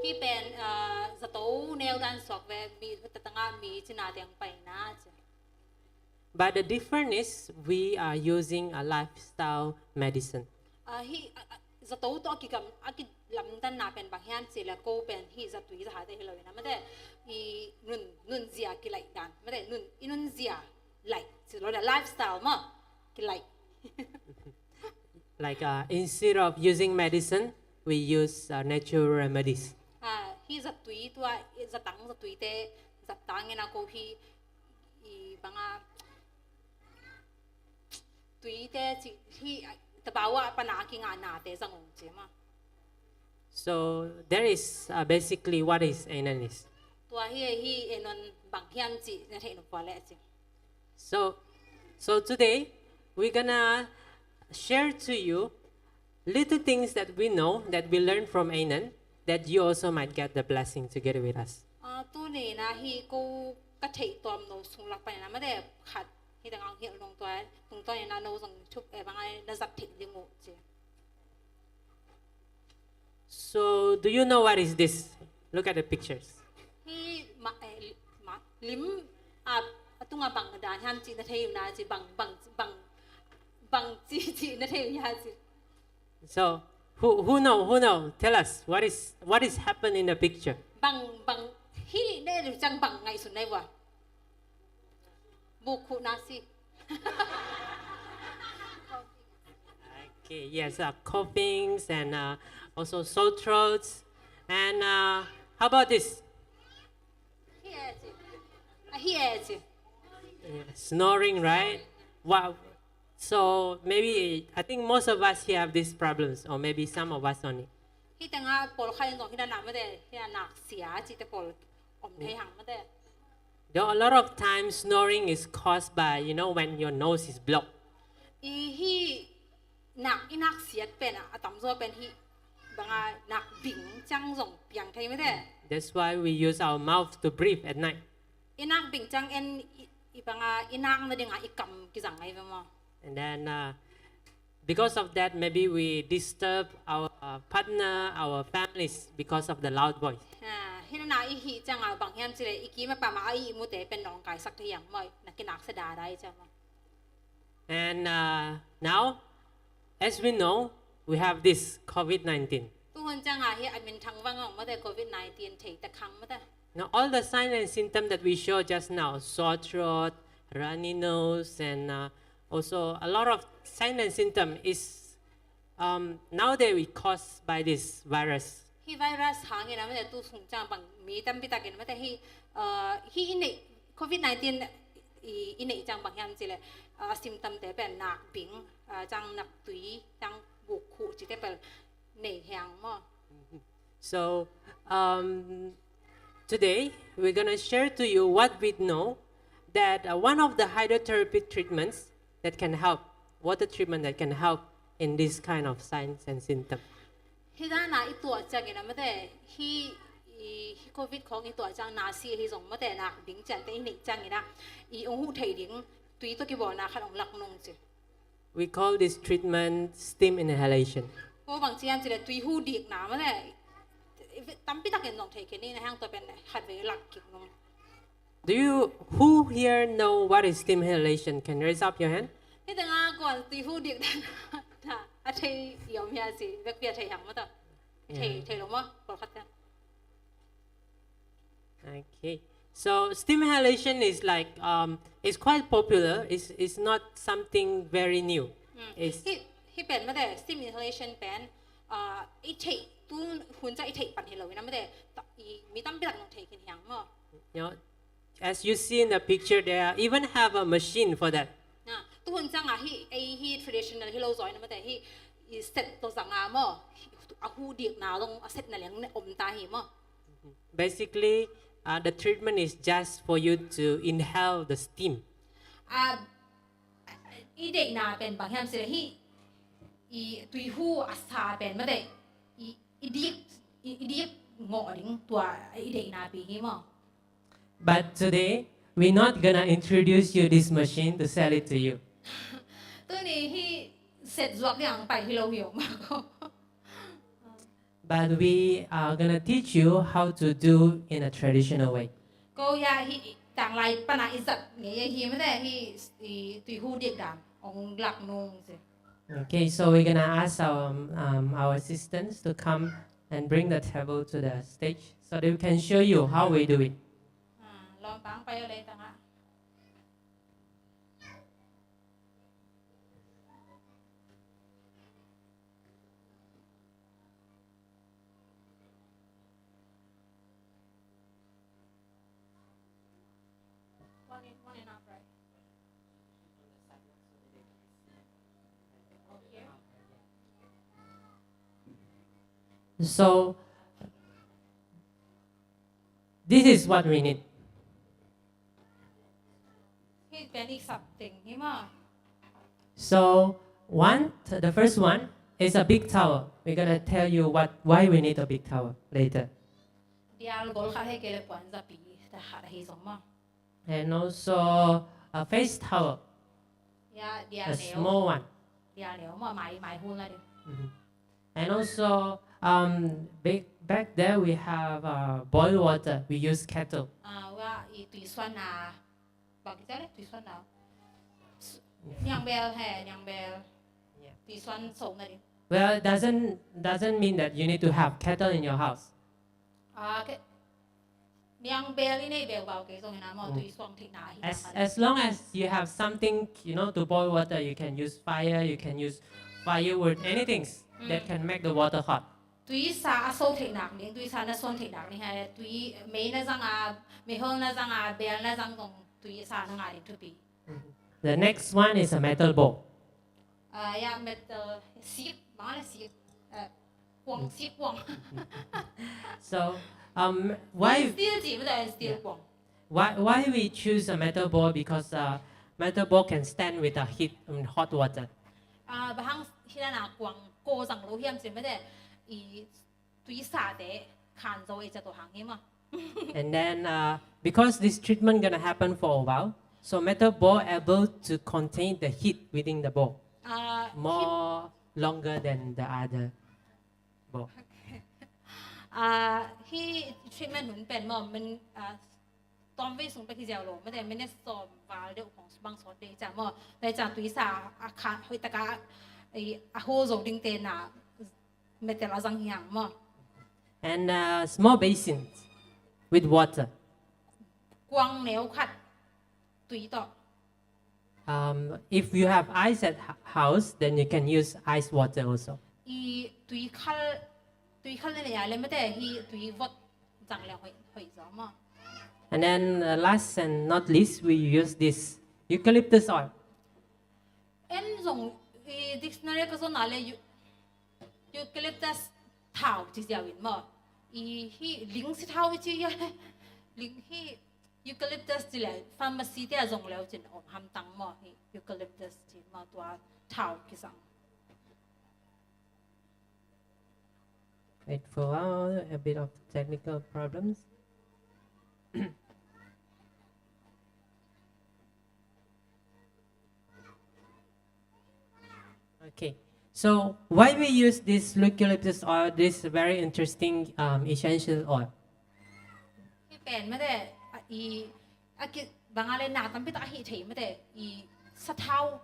Hih pen, uh, zato neu dan suak ve, mi tatang ah mi cinate hong paina ci. But the difference is we are using a lifestyle medicine. Ah, hih, ah, ah, zato tawh a kigam, a kilamdanna pen bang hiam cih leh ko pen hih zatui zahate hi lo in ah mate, i nun, nunzia kilaih dan mate, nun, i nunzia laih ci lo, the lifestyle maw, kilaih. Like, uh, instead of using medicine, we use, uh, natural remedies. Ah, hih zatui tua, zatang zatuite, zatang in ah ko hih, i bang a, tuite ci, hih, ah, tabawa pana kingah nate zang ung ci maw. So, there is, uh, basically what is Anon is. Tua hi, hih Anon bang hiam cih na theih nop uh leh ci. So, so today, we're gonna share to you little things that we know, that we learn from Anon, that you also might get the blessing together with us. Ah, tuni in ah hih ko ka theih tuam no sung lak panin ah mate khat, hih teng ah hong hilh nung tua, tungtawn in ah no zong thup, eh, bang a na zat theih ding uh ci. So, do you know what is this? Look at the pictures. Hih ma, eh, li-, ma, lim, ah, a tungah bang dan hiam cih na thei uh na ci, bang, bang, bang, bang ci, ci na thei uh na ci. So, who, who know, who know? Tell us, what is, what is happened in the picture? Bang, bang, hih ne lu cang bang ngaihsun nai vua. Buk khuh na si. Okay, yes, uh, coughings and, uh, also sore throats. And, uh, how about this? Hih e ci. Ah, hih e ci. Yeah, snoring, right? Wow. So maybe, I think most of us here have these problems, or maybe some of us only. Hih teng ah pawl khat in zong hih dan a mate, hih a nak sia cihte pawl om thei hang mate. Though a lot of times snoring is caused by, you know, when your nose is blocked. I hih nak, i nak siat pen ah, a tamzaw pen hih bang a nak bing ciang zong piang thei mate. That's why we use our mouth to breathe at night. I nak bing ciang en i, i bang a i nak nading ah i kam kizang ngai ve maw. And then, uh, because of that, maybe we disturb our, uh, partner, our families because of the loud voice. Ah, hih na i hih ciang ah bang hiam cih leh i kim a pam a i ihmute pen nawngkaisak thei hiam maw, na kinaksia dadai ciang maw. And, uh, now, as we know, we have this covid nineteen. Tuhun ciang ah hih a minthang vang ong mate covid nineteen thei ta khang mate. Now, all the sign and symptom that we show just now, sore throat, runny nose, and, uh, also a lot of sign and symptom is, um, nowadays we caused by this virus. Hih virus hangin ah mate tu sung ciang bang mi tampi takin mate hih, uh, hih i neih covid nineteen i, i neih ciang bang hiam cih leh, uh, symptom te pen nak bing, uh, ciang nak tui, ciang buk khuh cihte pen nei hiang maw. So, um, today we're gonna share to you what we know, that, uh, one of the hydrotherapy treatments that can help, water treatment that can help in this kind of signs and symptom. Hih dan a i tuah ciangin ah mate, hih, i, hih covid khawng i tuah ciang na si hi zong mate, nak bing ciangte i neih ciangin ah i ong huh thei ding tui tawh kibawlna khat ong lak nung ci. We call this treatment steam inhalation. Ko bang ci hiam cih leh tui huh dikna mate, tampi takin zong thei khin hi na hang tua pen khat vei lak kik nung. Do you, who here know what is steam inhalation? Can raise up your hand. Hih teng ah kuan tui huh dik dan a thei i om hia ci, vekpi a thei hang maw ta. Thei, yeah, thei lo maw, pawlkhat te. Okay. So steam inhalation is like, um, it's quite popular. It's, it's not something very new. Mm. It's hih, hih pen mate, steam inhalation pen, uh, i thei, tu hun ca i thei pan hi lo in a mate, ta, i mi tampi tak nong thei khin hiang maw. You know, as you see in the picture, they even have a machine for that. Na, tu hun ciang a hi, ei hi traditional hi lo zaw in a mate hi, i set to zang a maw, a huh dikna zong a setna leng om ta hi maw. Basically, uh, the treatment is just for you to inhale the steam. A, i deihna pen bang hiam cih leh hi, i tuihu a sa pen mate i, i dik, i, i dik ngawh ding tua i deihna pi hi maw. But today, we're not gonna introduce you this machine to sell it to you. Tuni hi set zuak ding ang pai hi lo hi ong mako. But we are gonna teach you how to do in a traditional way. Ko ya hi tanglai pana izat nge ya hi mate hi i tuihu dik dam ong lak nung se. Okay, so we're gonna ask our, um, our assistants to come and bring the table to the stage so they can show you how we do it. Ah, lawm pang pai o le tanga. So, this is what we need. Hi pen i sap teng hi maw. So, one, the first one is a big tower. We're gonna tell you what, why we need a big tower later. Dial gol khat hi kei le puan zapi ta khat hi zong maw. And also a face tower. Ya, dial neu. A small one. Dial neu maw, mai, mai hun la ding. Mhm. And also, um, back, back there we have, uh, boil water. We use kettle. Ah, wa i tuisuan na. Bang kita le tuisuan na. Niang bel he, niang bel. Yeah. Tuisuan so na ding. Well, it doesn't, doesn't mean that you need to have kettle in your house. Ah, ke. Niang bel i nei bel bau ke zong ina maw, mm, tuisuan thei na hi. As, as long as you have something, you know, to boil water, you can use fire, you can use firewood, anything that can make the water hot. Tuisa a so thei nak ding, tuisa na suan thei nak ding, hai tui mei na zang a, mei hol na zang a, bel na zang zong tuisa na ngai ding thupi. The next one is a metal bowl. Ah, ya, metal sik, bang le sik, eh, kuang, sik kuang. So, um, why, steel ci, betul, steel kuang. Why, why we choose a metal bowl? Because, uh, metal bowl can stand with the heat, um, hot water. Ah, bang hang hi na na kuang ko zang lo hiam ci mate i tuisa te khan zo e ca to hang hi maw. And then, uh, because this treatment gonna happen for a while, so metal bowl able to contain the heat within the bowl, ah, more longer than the other bowl. Okay. Ah, hi treatment hun pen maw, man, ah, tom vei sung pek hi ziau lo, mate minute sawm val deuh khong bang sawt dei ca maw, dei ca tuisa a khan hoih taka a hol zo ding te na metal a zang hiang maw. And, uh, small basins with water. Kuang neu khat tui tawh. Um, if you have ice at h-, house, then you can use ice water also. I tui khal, tui khal ne ya le mate hi tui vot zang le hoih, hoih zo maw. And then, uh, last and not least, we use this eucalyptus oil. En zong i dictionary ka zon a le eu-, eucalyptus thau ci ziau in maw. I hi ling si thau i ci ya le. Ling hi eucalyptus ci le pharmacy te a zong leu cin om hamtang maw hi eucalyptus ci maw tua thau kizang. Wait for a while, a bit of technical problems. Okay. So why we use this eucalyptus oil, this very interesting, um, essential oil? Hi pen mate, a, i, a ki, bang a le na tampi ta hi thei mate, i sathau,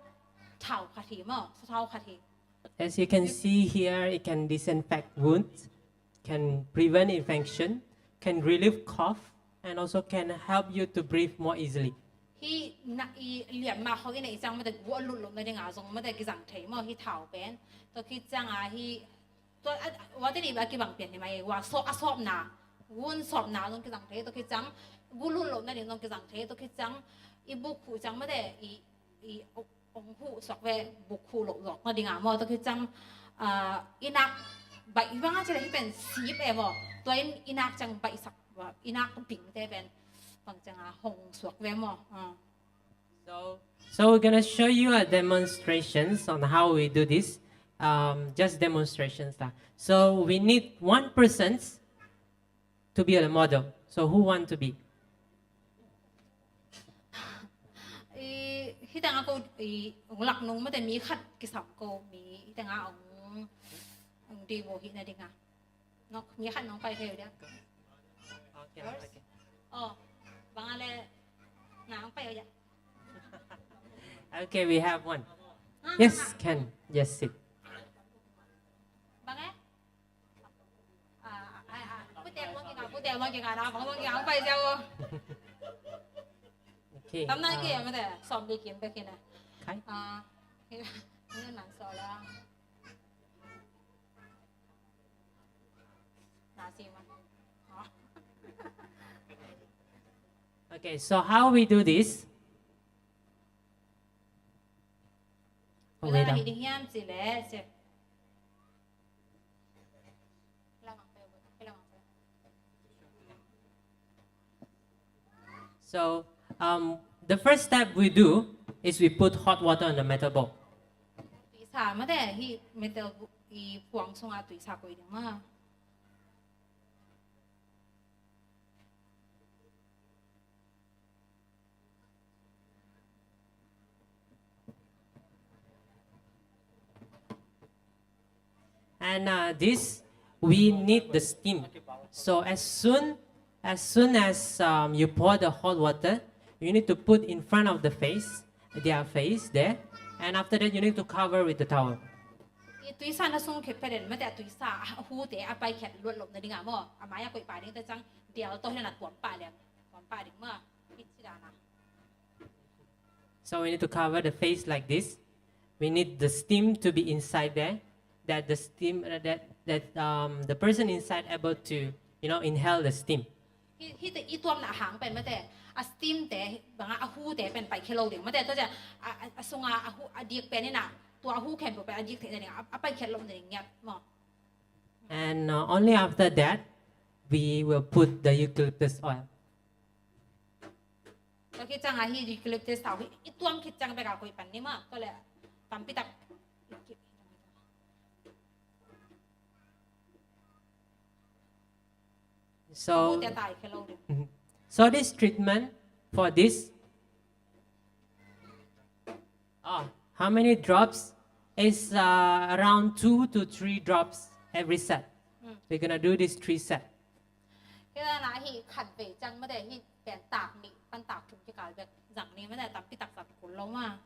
thau khat hi maw, sathau khat hi. As you can see here, it can disinfect wounds, can prevent infection, can relieve cough, and also can help you to breathe more easily. Hi na i liam ma khong i nei ciang mate gua lut lo na ding a zong mate kizang thei maw hi thau pen. Tua khit ciang a hi tua a, wa te ni ba kibang pian hi mai wa so a sawpna. Wound sawpna zong kizang thei tua khit ciang gu lut lo na ding zong kizang thei tua khit ciang i buk khu ciang mate i, i ong huh suak ve buk huh loh zawk na ding a maw tua khit ciang, ah, i nak baih hi bang a ci le hi pen sip e maw tua in i nak ciang baih sak i nak bing te pen bang ciang a hong suak ve maw. Ah. So, so we're gonna show you a demonstrations on how we do this. um, just demonstrations lah. So we need one person to be a model. So who want to be? I, hi tengah ko, i, ong lak nung mate mi khat kisam ko, mi, hi tengah ong, ong di mo hi na dinga. Nok, mi khat nong pai thei dia. Okay, okay. Oh, bang ale, na ong pai ya. Okay, we have one. Yes, can. Yes, sit. Bang eh? Okay, so how we do this? Oh, wait. So, um, the first step we do is we put hot water on the metal bowl. Tuisa mate, hi metal i puang sunga tuisa koi ding ma. And uh, this, we need the steam. So as soon as soon as um, you pour the hot water, you need to put in front of the face, their face there, and after that you need to cover with the towel. I tuisa na sung khe peren mate a tuisa a hu te a pai khet luat lop na dinga mo. A mai a koi pa ding te chang dial to hena tuam pa leng tuam pa ding ma. It si dana. So we need to cover the face like this. We need the steam to be inside there, that the steam uh, that that um, the person inside able to you know inhale the steam. Hi hi te i tuam na hang pen mate a steam te banga a hu te pen pai khelo ding mate to ja a sunga a hu a dik pen ina tua a hu khen pen a dik te ding a pai khelo ding ngiat mo. And uh, only after that we will put the eucalyptus oil. Tua khit ciang a hi eucalyptus tau hi i tuam khit ciang bek a koih pan ni ma tua le tampi tak. So, so this treatment for this, oh, how many drops? Is uh, around two to three drops every set. We're gonna do this three set. Kaya na hi khat ve ciang mate hi pen tak ni pan tak thum kikal bek zang ni mate tampi tak zang kul lo ma.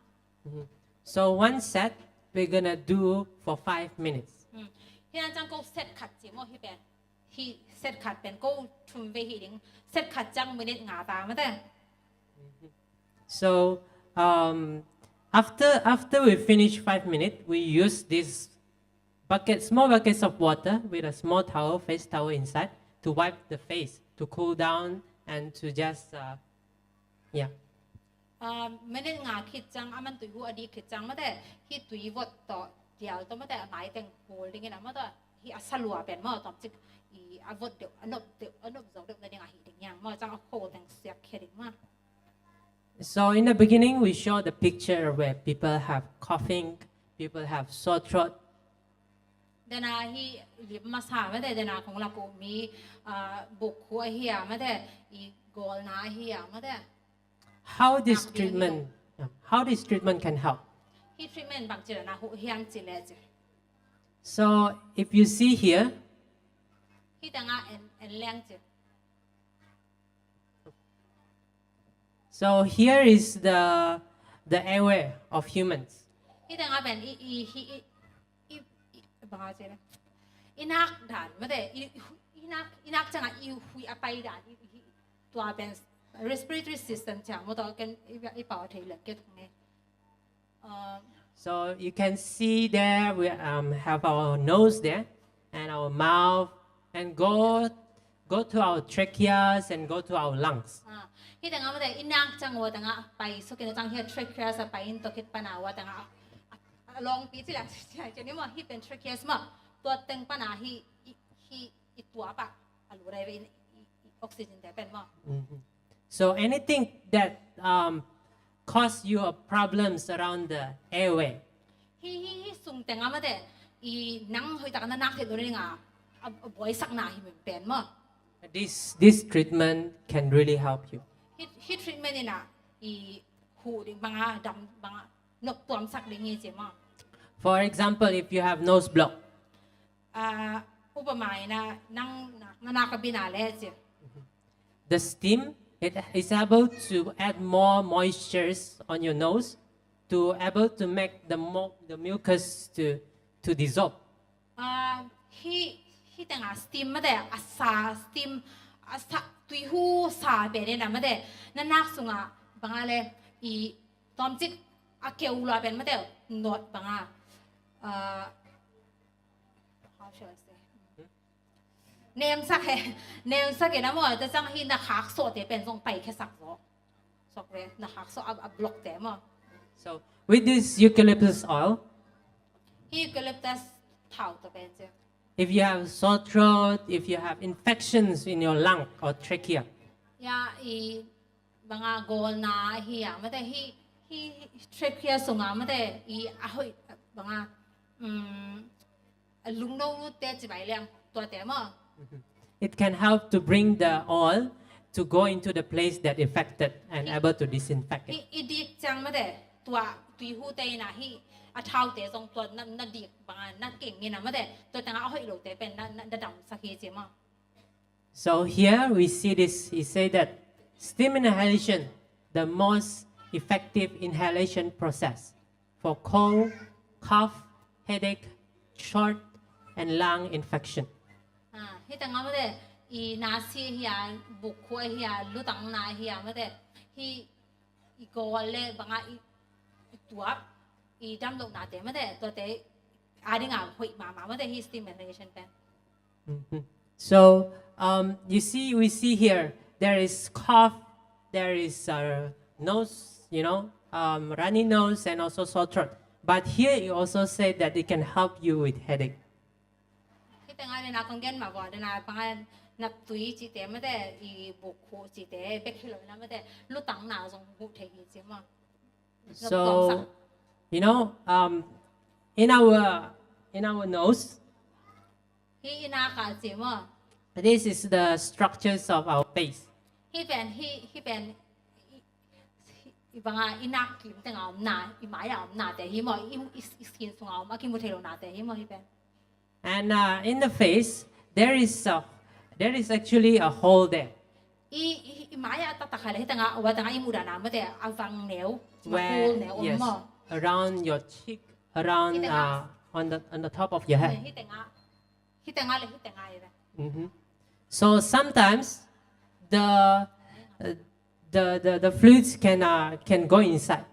So one set we're gonna do for five minutes. Hi na ciang ko set khat ci mo hi pen hi set khat pen ko thum ve hi ding set khat ciang minute nga ta mate. So um, after after we finish five minutes, we use this bucket, small buckets of water with a small towel, face towel inside, to wipe the face, to cool down, and to just, uh, yeah. Minute nga khit ciang, a man tui hu a dik khit ciang mate, hi tui vot to dial to mate a nai teng hol ding in a mate, hi a salua pen mo tom cik i a vot deuh a nop deuh a nop zo deuh na ding a hi ding yang mo ciang a kho teng siak khe ding ma. So in the beginning, we show the picture where people have coughing, people have sore throat. Dena hi lip masa mate, dena kong laku mi bukhu ahi a mate, i golna ahi a mate. How this treatment, how this treatment can help? Hi treatment bang cila na hu hiam cile ci. So if you see here, hi tanga en en leng ci. So here is the the airway of humans. Hi tanga pen i i hi i i i banga cile. Inak dan mate i inak inak canga i hui apai dan i tua pen respiratory system cang mo to ken i pau thei lek ke thung ne. So you can see there we um, have our nose there and our mouth and go go to our tracheas and go to our lungs. Hi tanga mate inak cang wa tanga pai so ken tang hi tracheas a pai in to kit pana wa tanga long pi cila cila ni mo hi pen tracheas mo tua teng pana hi hi i tua pa a lu dai ve in oxygen te pen mo. So anything that um, cause you a problems around the airway. Hi hi hi sung teng a mate i nang hoih tak na nak theih lo ding a, a, a buaisakna hi pen maw. This, this treatment can really help you. Hih, hih treatment in a i huh ding bang a dam bang a nop tuamsak ding hi ci maw. For example, if you have nose block. Ah, upama in a nang na, na nak a bin a le ci. The steam, it is able to add more moistures on your nose to able to make the mo-, the mucus to, to dissolve. Ah, hih, hih teng a steam mate, a sa steam, a sa, tui huh sa pen in a mate, na nak sung a bang a le i tawmcik a keu lua pen mate, not bang a, ah, how shall I say? Nemsak he, nemsak he na maw, ta cang hih na khak sawh te pen zong pai khe sak zaw. Sok ve, na khak sawh a, a block te maw. So, with this eucalyptus oil, hih eucalyptus thau ta pen ci. If you have sore throat, if you have infections in your lung or trachea. Ya, i bang a gawlna ahi a, mate hih, hih trachea sung a mate, i a hoih, bang a, um, a lungno te ci bai leng, tuate maw. It can help to bring the oil to go into the place that affected and able to disinfect it. Hih, i dik ciang mate, tua, tui huh te in a hih, a thau te zong tua na, na dik, bang a, na keng in a mate, tua teng a hoih lo te pen, na, na, na damsak hi ci maw. So here we see this, he said that steam inhalation, the most effective inhalation process for cold, cough, headache, throat, and lung infection. Ah, hih teng a mate, i nasi hi a, buk huh hi a, lutang na hi a mate, hih i gawl le bang a i, i tuap, i dam lohna te mate, tuate a ding a hoih mahmah mate hih steam inhalation pen. Mhm. So, um, you see, we see here, there is cough, there is, uh, nose, you know, um, runny nose, and also sore throat. But here you also say that it can help you with headache. Hih teng a le na kong gen mah vua, le na bang a naptui cihte mate, i buk huh cihte bek hi lo na mate, lutang na zong huh thei hi ci maw. So, you know, um, in our, in our nose, hih i nak a ci maw. This is the structures of our face. Hih pen, hih, hih pen, i, i, i bang a i nak kim teng a om na, i mai a om na te hi maw, i, i, i skin sung a om a kimu thei lo na te hi maw hih pen. And, uh, in the face, there is a, there is actually a hole there. I, i, i mai a taktak kha le, hih teng a, hua teng a i muh dan a mate, a vang neu, where, hole neu om, yes, maw. Around your cheek, around, hih teng a, uh, on the, on the top of your head. Hih teng a, hih teng a le, hih teng a i ve. Mm-hmm. So sometimes the, uh, the, the, the fluids can, uh, can go inside.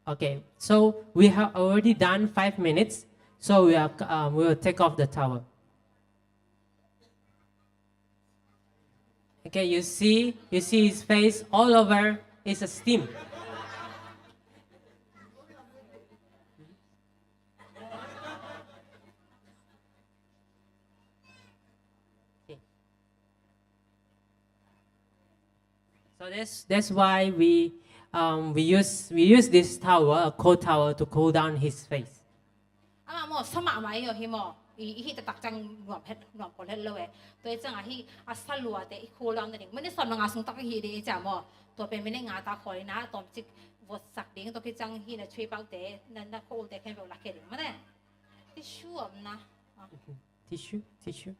Okay, so we have already done five minutes, so we are, um, we will take off the towel. Okay, you see, you see his face all over is a steam. Okay. So that's, that's why we, um, we use, we use this towel, a cold towel, to cool down his face. Amah maw, sa mahmah hi maw, i, i hih taktak ciang nuam het, nuam khol het lo e. Tua hi ciang a hih a sa luate i cool down nading, minute sawm le nga sung tak i hih ding i ci a maw. Tua pen minute nga ta khol in a tawmcik votsak ding, tua khit ciang hih na three paute, na, na khua ulte khempeuh lak khia ding mate. Tissue om na. Ah. Tissue, tissue.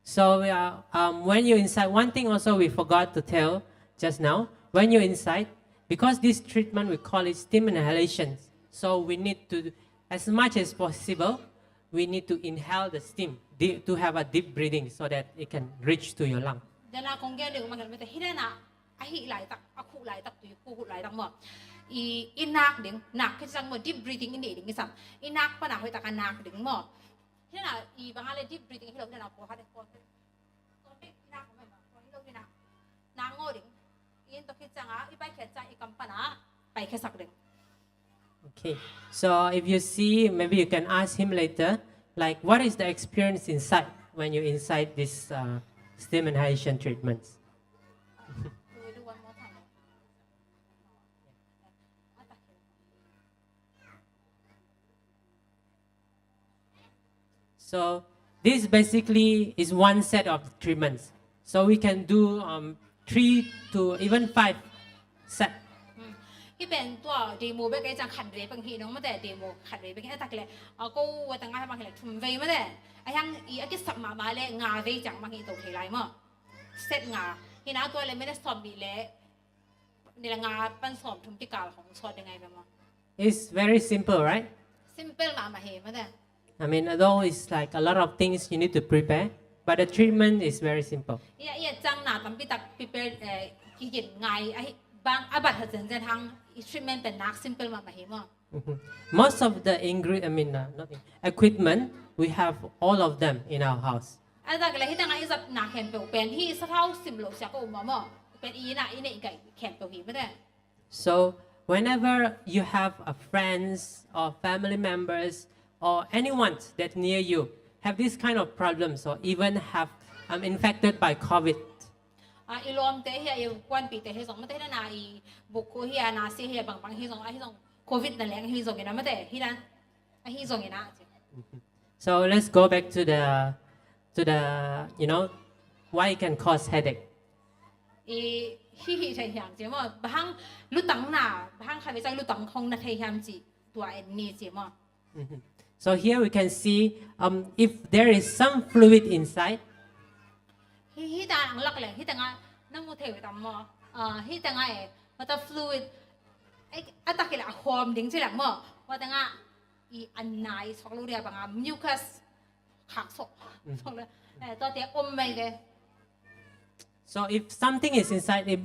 So, uh, um, when you inside, one thing also we forgot to tell just now. When you inside, because this treatment we call it steam inhalation, so we need to, as much as possible, we need to inhale the steam, deep, to have a deep breathing so that it can reach to your lung. Dena kong gen ding uh mah hih mate, hih dena a hih laitak, a khuh laitak, tui khuh laitak maw. I, i nak ding, nak khit ciang maw, deep breathing i neih ding i sam. I nak pan a hoih tak a nak ding maw. Hih na, i bang a le deep breathing hi lo, hih na, pawlkhat, pawlkhat. Tua pen i nak, tua hi lo, hih na. Na ngawh ding. In tua khit ciang a, i paikhiat ciang i kam pan a, paikhiasak ding. Okay. So if you see, maybe you can ask him later, like, what is the experience inside when you inside this, uh, steam inhalation treatments? We do one more time. So this basically is one set of treatments. So we can do um, three to even five set. Hih pen tua demo bek ei ciang khat vei bang hi nong mate, demo khat vei bang hi. A tak le a ko wa tang a bang hi le thum vei mate. A hiang i a kisap mahmah le nga vei ciang bang hi to thei lai maw. Set nga. Hi na tua le mate sawm nih le ni le nga pan sawm thum kikal hong sawt ding ai ve maw. It's very simple, right? Simple mahmah hi mate. I mean, although it's like a lot of things you need to prepare, but the treatment is very simple. Ia ia ciang na tampi tak prepare eh, kigin ngai ahi bang a bat ha zen zen hang i treatment pen nak simple mahmah hi maw. Mhm. Most of the ingre- I mean, uh, not in- equipment, we have all of them in our house. A tak le hi tang a i zat na khempeuh pen hi sa thau sim lo sia ko um maw. Pen i na i nei kai khempeuh hi mate. So whenever you have a friends or family members or anyone that near you have this kind of problems or even have um, infected by COVID, A i lawmte hi a i kuanpite hi zong mate na i bukhu hi a na si hi a bang bang hi zong a hi zong covid na leng hi zong ina mate hi na a hi zong ina. So let's go back to the to the you know why it can cause headache. I hi hi thei hiam ci maw bahang lutang na bahang kha ve cang lutang khong na thei hiam ci tua en ni ci maw. Mhm. So here we can see um, if there is some fluid inside. Hi hi ta ang lak leng hi ta nga na mu thei tam maw. Ah, hi ta nga e mata fluid. Ai a tak le a khom ding ci lak maw. Wa ta nga i an nai sok lo dia banga mucus khak sok. Sok le. Eh, to te om mai ke. So if something is inside, it,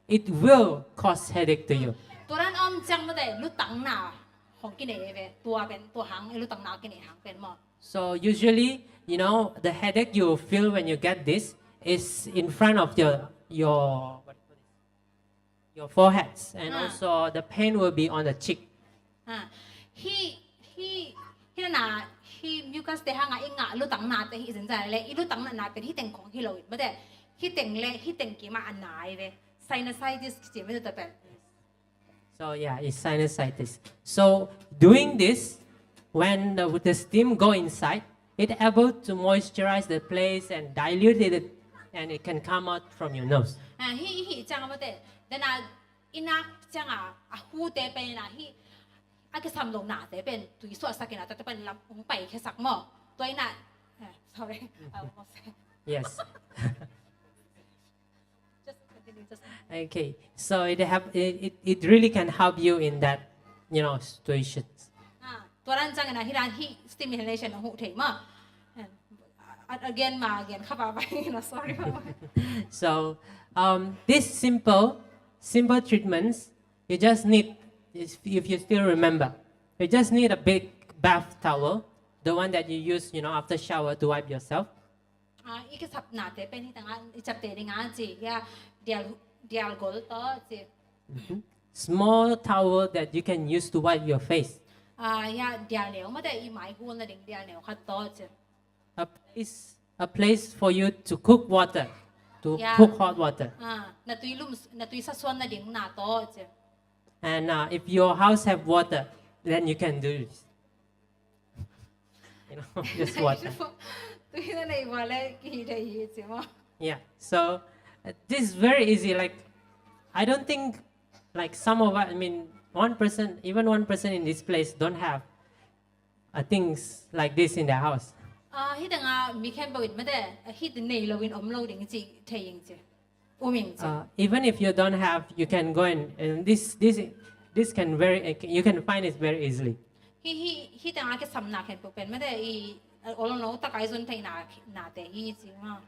it will cause headache to you. Tua ran om ciang mate lutang na hong kinei ve tua pen tua hang lutang na kinei hang pen maw. So usually, you know, the headache you feel when you get this is in front of your your what do you call this? Your foreheads, and Ah. Also the pain will be on the cheek. Ah, hi hi hi na hi mucus te hanga i nga lutang na te hi zen zen le i lutang na na pen hi teng khong hi lo in mate hi teng le hi teng ki ma an nai ve sinusitis ki ci mate ta pen. So yeah, it's sinusitis. So doing this, when the, the steam go inside, it able to moisturize the place and dilute it, and it can come out from your nose. Ah, hi hi ciang mate dana inak ciang a a hu te pen na hi a kisam lo na te pen tui suah sak ina ta te pen lam ung pai khe sak maw. Tua ina eh, sorry. I almost said. Yes. Just continue, just Okay. So it have it, it, it really can help you in that you know situation. Ah, tua ran ciang ina hi ran hi stimulation a hu thei maw. Eh, again ma again kha ba ba ina sorry ba. So um, these simple simple treatments you just need if, if you still remember, you just need a big bath towel, the one that you use you know after shower to wipe yourself. Ah, i kisap na te pen hi ta nga i chap te ding a ci ya dial dial gol to ci. Small towel that you can use to wipe your face. Ah, ya dial neu mate i mai hul na ding dial neu khat to ci. A place a place for you to cook water, to Yeah. Cook hot water. Ah, na tui lum na tui sa suan na ding na to ci. And uh, if your house have water, then you can do this. You know, just water. Tui na nei wa le ki dei hi ci maw. Yeah. So uh, this is very easy. Like, I don't think like some of us, I mean, one person, even one person in this place don't have uh, things like this in their house. Ah, hi ta nga mi khempeuh in mate ah, hi ta nei lo in om lo ding ci thei ing ci. Um ing ci. Uh, even if you don't have, you can go and, and this this this can very you can find it very easily. Hi hi hi ta nga kisam na khempeuh pen mate i ah, ol no ta kai zon thei na na te hi ci maw.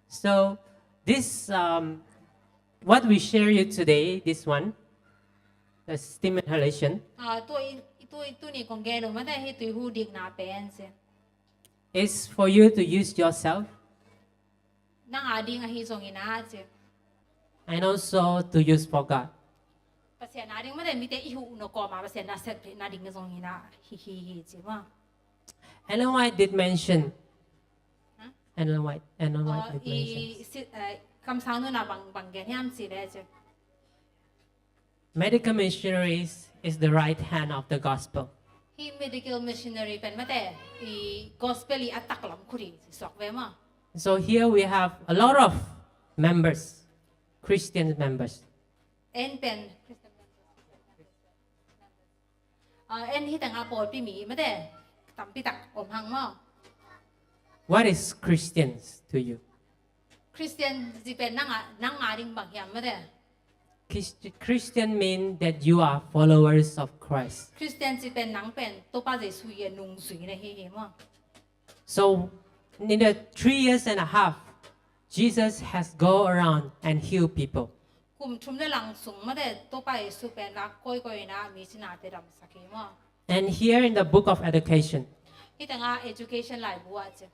So this um, what we share you today, this one, the steam inhalation. Ah, tu i tu i tu ni kong gen lo mate hi tui hu dik na pen ci. Is for you to use yourself Nang a ding a hi zong ina ci. And also to use for God. Pasian a ding mate mite i hu no koma Pasian na set na ding zong ina hi hi hi ci maw. Ellen White did mention. Huh? Ellen White. Ellen Oh, White did mention. I si, eh, kamsang nu na bang bang gen hiam ci le ci. Medical missionaries is the right hand of the gospel. Hih medical missionary pen mate, i gospel i a taklam khut hi, suak ve maw. So here we have a lot of members, Christian members. En pen, ah, en hi tangah pawlpi mi mate, tampi tak om hang maw. What is Christians to you? Christian ci pen nang a, nang a ding bang hiam mate. Christ-, Christian mean that you are followers of Christ. Christian ci pen nang pen Topa Jesu i a nungzui na hi hi maw. So in the three years and a half, Jesus has go around and heal people. Kum thum le lang sung mate Topa Jesu pen lak koikoi na mi cinate damsak hi maw. And here in the book of education, hi tangah education laibu ah ci.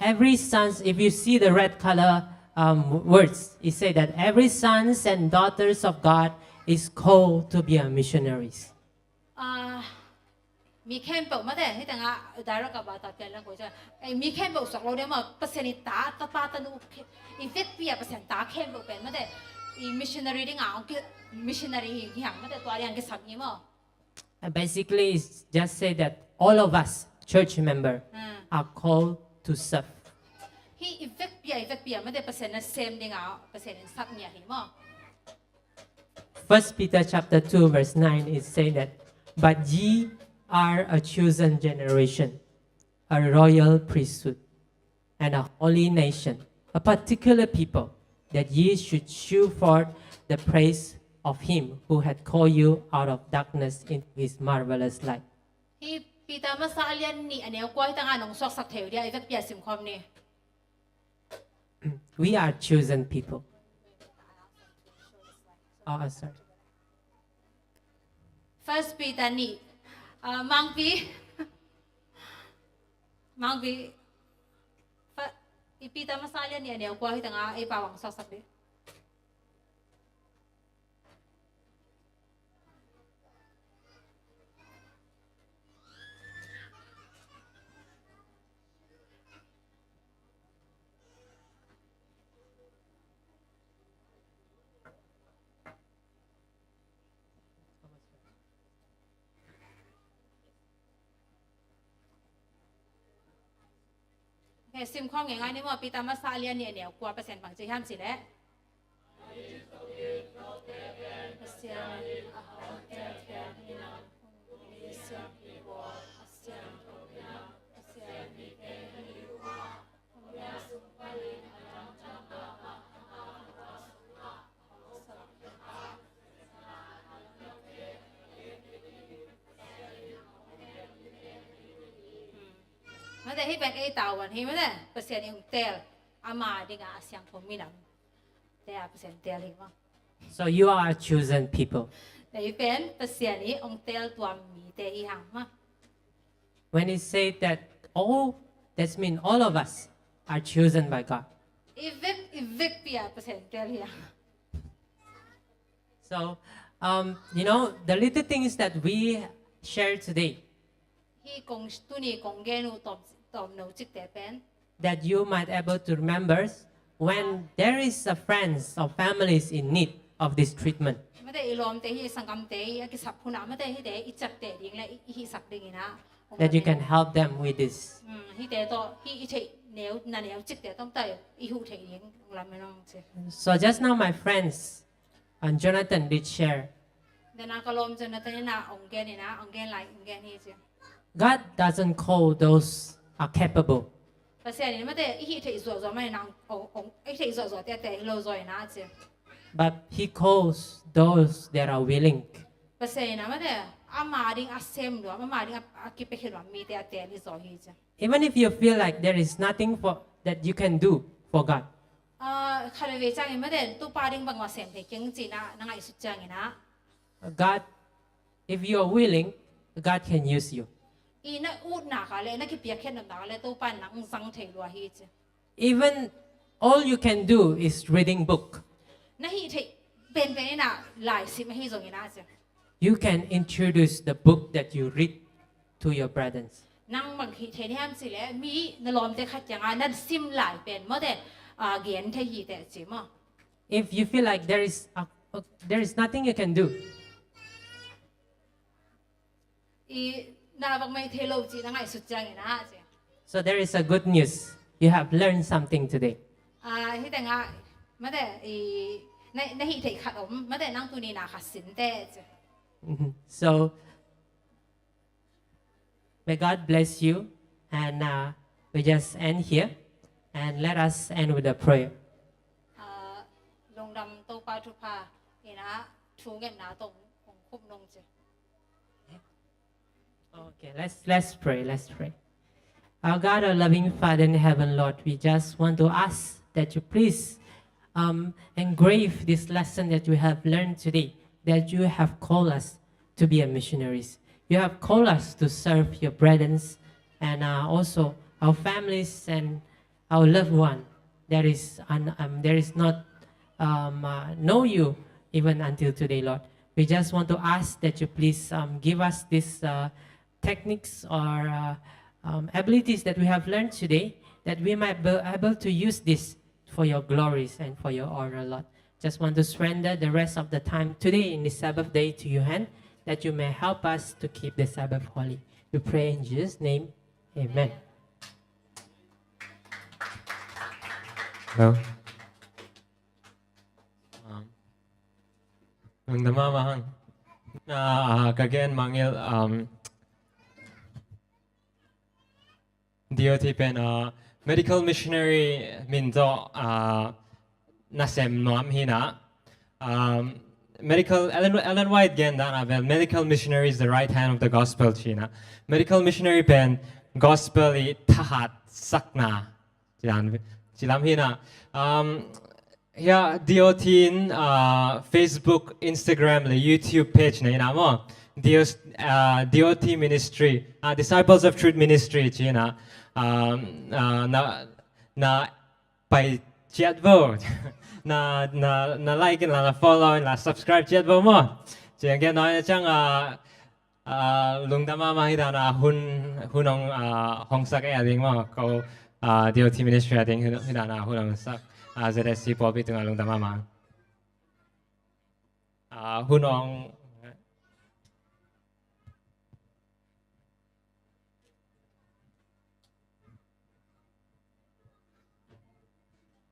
Every sons, if you see the red color, um, words, it say that every sons and daughters of God is called to be a missionaries. Ah, mi khempeuh mate, hi tangah direct a ba ta pian lang ko cha. Eh, mi khempeuh suak lo dia maw, Pasian i ta, tapa tanu khe-, i vekpi a Pasian ta khempeuh pen mate, i missionary ding a, ong ki, missionary hi, hi hang mate, tua ding a kisam hi maw. And basically, it's just say that all of us church member, hmm, are called to serve. Hi i vekpi a, i vekpi a mate Pasian nasem ding a, Pasian in sap ngiat hi maw. First Peter chapter two verse nine is say that, "But ye are a chosen generation, a royal priesthood, and a holy nation, a particular people, that ye should shew forth the praise of him who had called you out of darkness into his marvelous light." Hi Peter masa a lian nih a neu kua hi tangah nong suaksak thei uh dia, i vekpi a simkhawm ni. We are chosen people. Oh, sorry. First Peter nih. Ah, Mangpi. Mangpi. Fa-, i Peter masa a lian nih a neu kua hi tangah ei pau ang suaksak dih. He, simkhawm ngeingai ni maw, Peter masa a lian nih a neu kua Pasian bang ci hiam cih leh. Pasian a hong tel thiang hi nang, hong mi siangtho, a siangtho hi nang, Pasian mite hi uh a, hong mia sung panin a lamdang mahmah a, a sung a Mate, hih pen ei tavuan hi mate, Pasian in hong teel, ama dingin a siangtho minam te a Pasian teel hi maw. So you are a chosen people. Hih pen Pasian in hong teel tuam mite hi hang maw. When he said that all, that means all of us are chosen by God. I vek, i vekpi a Pasian teel hi hang. So, um, you know, the little things that we share today, hih kong, tuni kong gen uh tawm, tawmno cikte pen, that you might able to remember when there is a friends or families in need of this treatment. Mate i lawmte hi, sanggamte hi a kisap hun ah mate hihte i ciapteh ding le i, i hihsak dingin ah, that you can help them with this. Hmm, hihte tawh hih i theih neu, na neu cikte tawh mate i huh theih ding lam en ong ci. So just now my friends, and Jonathan did share. Dena ka lawm Jonathan in ah ong gen in ah, ong gen lai, ong gen hi ci. God doesn't call those are capable. Pasian in mate i hih theih zuahzuah mah in ah ong, ong, i theih zuahzuah te a teel hi lo zaw in ah ci. But he calls those that are willing. Pasian in ah mate ama ding a sem lua, ama ding a, a kipia khia lua mite a teel hi zaw hi ci. Even if you feel like there is nothing for, that you can do for God. Ah, khat veivei ciangin mate Topa ding bangmah sem thei keng ci-in ah na ngaihsut ciangin ah, God, if you are willing, God can use you. I na utna ka le, na kipiakkhiatna ka le Topa in nang zang thei lua hi ci. Even all you can do is reading book. Na hih theih penpen in ah lai sim ahi zongin ah ci. You can introduce the book that you read to your brethren. Nang bang hih theih na hiam cih leh mi na lawmte khat kiangah na sim lai pen mate, ah, gen thei hi teh ci maw. If you feel like there is a, there is nothing you can do, Na vak mai thei lo ci na ngaihsut ciangin ah ci. So there is a good news. You have learned something today. Ah, hi tengah mate i na, na hih theih khat om mate nang tuni na khat sin te ci. Mhm. So may God bless you, and uh, we just end here, and let us end with a prayer. Ah, lungdam Topa thupha in ah thu ngetna tawh hong khup nung ci. Okay, let's let's pray. Let's pray. Our God, our loving Father in heaven, Lord, we just want to ask that you please um, engrave this lesson that we have learned today, that you have called us to be a missionaries. You have called us to serve your brethren and uh, also our families and our loved one that is un, um, there is not um, uh, know you even until today, Lord. We just want to ask that you please um, give us this uh, techniques or uh, um, abilities that we have learned today, that we might be able to use this for your glories and for your honor, Lord. Just want to surrender the rest of the time today in the Sabbath day to your hand, that you may help us to keep the Sabbath holy. We pray in Jesus' name. Amen. Hello. Um, lungdam mahmah hang. Ah, ka gen mangil, um, D O T pen, uh, medical missionary min tawh, uh, nasem nuam hi na. Um, medical, Ellen, Ellen White gen dan a bel, medical missionary is the right hand of the gospel ci na. Medical missionary pen gospel i thahat sakna. Ci lam, ci lam hi na. Um, Hia D O T in, uh, Facebook, Instagram le YouTube page nei na maw. D O, uh, D O T Ministry, uh, Disciples of Truth Ministry ci na. Um, uh, na, na pai ciat vo. Na, na, na like in la, na follow in la, subscribe ciat vo maw. Ci ang gen noi na ciang, uh, Ah, lungdam mahmah hi dan a hun, hun hong, ah, hong sak e a ding maw. Ko, ah, D O T Ministry a ding hi dan a hun hong sak. Ah, Z S C pawlpi tungah lungdam mahmah. Ah, hun hong.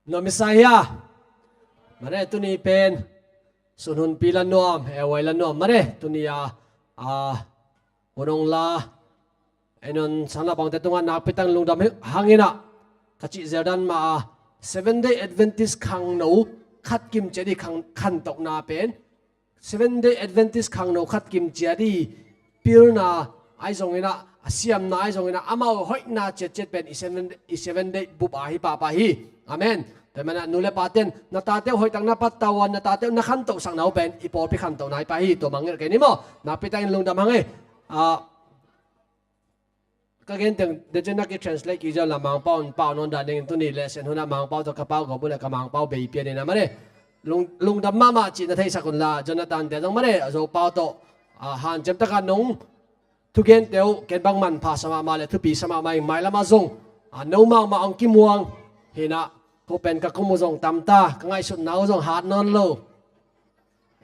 Nuam i sa hia? Mane tuni pen sun hunpi la nuam, ewai la nuam mane tuni a, a, hun hong la. Ei non sang la bangte tungah nakpi takin lungdam hang in ah ka cih zel dan mah a, Seven Day Adventist khangno khat kim ciat i khang, khantohna pen Seven Day Adventist khangno khat kim ciat i pilna ahi zongin ah, a siamna ahi zongin ah, amau hoihna ciatciat pen i Seven, i Seven Day bup a hi pahpah hi. Amen. Tua hi manin ah nu le pate'n na tate uh hoihtak na pattau a, na tate uh na khantohsakna uh pen i pawlpi khantohna hi pah hi. Tua mangngilh kei ni maw. Nakpi takin lungdam hang e. Ah, ka gen teng, den ciang na ki translate kik ziau la Mangpau in pau nawn dan dingin tuni lesson hun ah Mangpau tawh ka pau gawp uh le ka Mangpau bei pian in ah mane. Lung, lungdam mahmah cih na theisak un la, Jonathan te zong mane, a Zopau tawh, ah, hanciam takin nong thugente uh, ken bang manpha sa mahmah le thupi sa mahmah ing, mailam ah zong, ah, no mahmah hong kimuang hi in ah, ko pen ka kum uh zong tam ta, ka ngaihsutna uh zong hat nawn lo.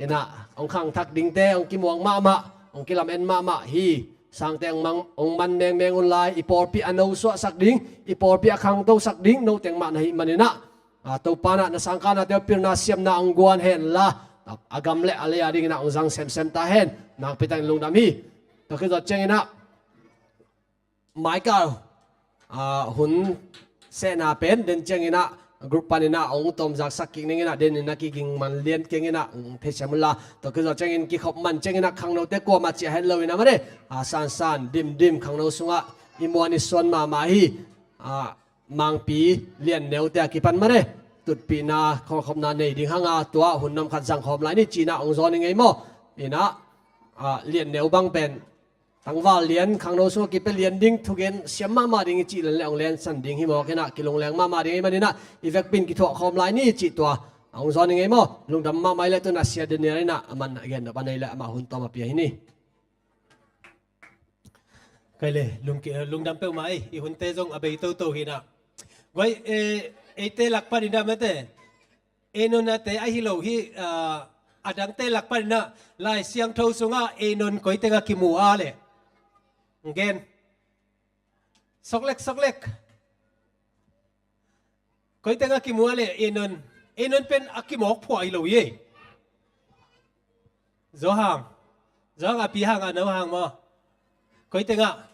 In ah, hong khangthak dingte, hong kimuang mahmah, hong kilamen mahmah hi. Sangte hong mang, hong man mengmeng un lai, i pawlpi a nosuahsak ding, i pawlpi a khangtosak ding, no teng mah na hih manin ah. Ah, Topa in ah, na sangkahnate uh pilna siamna hong guan hen la, a gam le a lei a dingin ah hong zang semsem ta hen, nakpi takin lungdam hi. Tua khit zawh ciangin ah, Michael, ah, hun sehna pen, den ciangin ah, group panin ah, hong tawmzaksak kik ning in ah, den in ah, kiging man lian keng in ah, hong theisiam un la. Tua khit zawh ciangin, kikhop man ciangin ah, khangnote kuamah ciah het lo in ah, mane, ah, sansan, dimdim, khangno sungah, i muan i suan mahmah hi, ah, Mangpi, Lianneu te a kipan mane, tutpihna, khawlkhopna nei ding hang a, tua hun nam khat zang khawm lai ni, ci in ah, hong zawn i ngei maw. In ah, ah, Lianneu bang pen, tangval lian, khangno sungah kipia lian ding, thugen siam mahmah ding i cih len le hong lensan ding hi mawk in ah, kilungleng mahmah ding ahih manin ah, i vekpi in kithuah khawm lai ni cih tua hong zawn i ngei maw. Lungdam mahmah i le tun a Sia Daniel in ah, a man a gen nop a nei le amah hun tawm a pia hi ni. Kai le, lung, lungdam peuhmah ei, i hunte zong a bei toto hi in ah. Guai, eh, eite lak panin ah mate. Ei nonate ahi lo hi, ah, a dangte lak panin ah Lai Siangtho sungah ei non koi tengah kimu a le. Gen. Soklek, Soklek. Koi teng a kimu a le, Enon. Enon pen a kimawk phuah hi lo hi ei. Zo hang. Zo hang a pi hang a no hang maw. Koi teng a.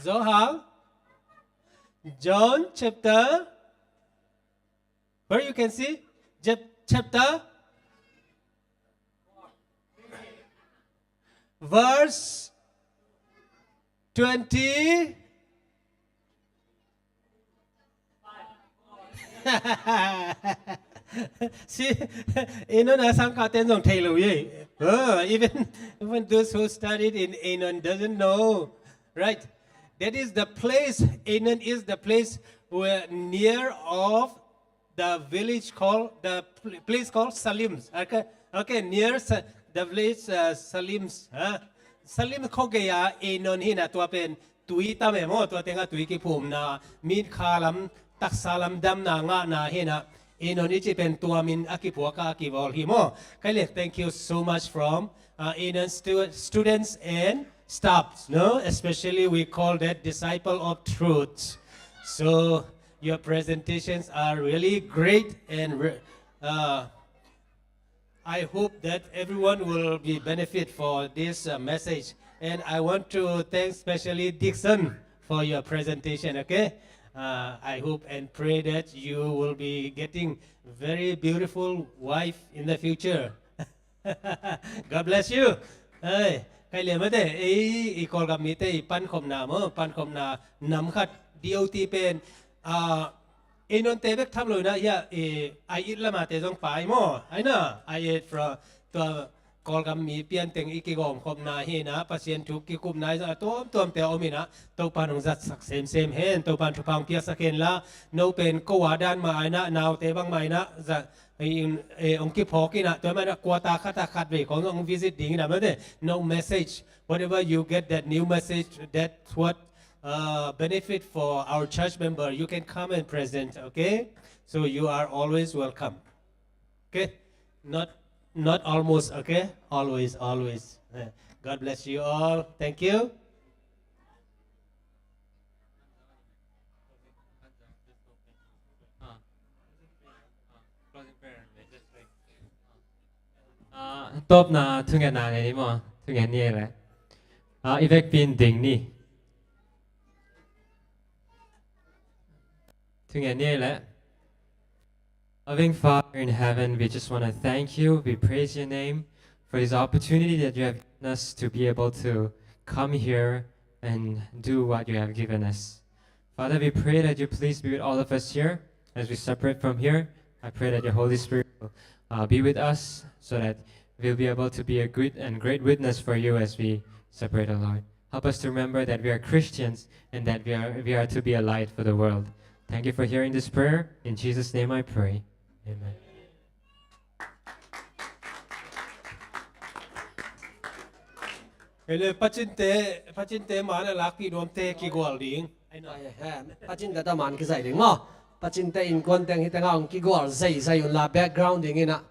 Zo hang. John chapter. Where you can see? Chap-, chapter. Verse twenty. See, Enon a sangkah ten zong thei lo hi. Uh, even, even those who studied in Enon doesn't know. Right? That is the place, Enon is the place where near of the village called, the pl-, place called Salim. Okay, okay, near Sa-, the village, uh, Salim. Huh? Salim khua gei a Enon hi na, tua pen tui tam e maw, tua teng a tui kiphumna, mitkha lam, taksa lam damna ngahna hi na, Enon i cih pen tua min a kiphuak a kibawl hi maw. Kai le, thank you so much from, uh, Enon stu-, students and staffs, no? Especially we call that disciple of truth. So your presentations are really great and re-, uh, I hope that everyone will be benefit for this, uh, message. And I want to thank specially Dixon for your presentation, okay? Uh, I hope and pray that you will be getting very beautiful wife in the future. God bless you. Hey, kai liam mate, ei, i Kawlgam mite i pankhopna maw, pankhopna nam khat D O T pen, ah, ei nonte bek tham lo na, ya, i, I it lama te zong pai maw, ai na, I it from, tua Kawlgam mi pian teng i kigawmkhopna hi na, Pasian thu kikupna i zong a tuamtuamte a om hi na, Topa nong zatsak semsem hen, Topa thupha hong piaksak hen la, no pen ko a dan mah ai na, naute bang mah ai na, za, i, in, eh, hong kiphawk hi na, tua mah na, quarter khat a khat vei khong hong visit ding hi na, mate, no message, whatever you get that new message, that's what, uh, benefit for our church member, you can come and present, okay? So you are always welcome. Okay? Not, not almost, okay? Always, always. Eh, God bless you all. Thank you. Ah, tawpna thungetna nei ni maw? Thunget ni ei le. Ah, i vekpi in ding ni. Thunget ni ei le. Loving Father in heaven, we just want to thank you. We praise your name for this opportunity that you have given us to be able to come here and do what you have given us. Father, we pray that you please be with all of us here as we separate from here. I pray that your Holy Spirit will, uh, be with us so that we'll be able to be a good and great witness for you as we separate, O Lord. Help us to remember that we are Christians and that we are, we are to be a light for the world. Thank you for hearing this prayer. In Jesus' name I pray. Amen. Ele pachinte, pachinte man a lakpih nuamte kigual ding. Ai, he, pachinte ta man kizai ding maw. Pachinte innkuan teng hi tengah hong kigual zeizai un la, background ding in ah.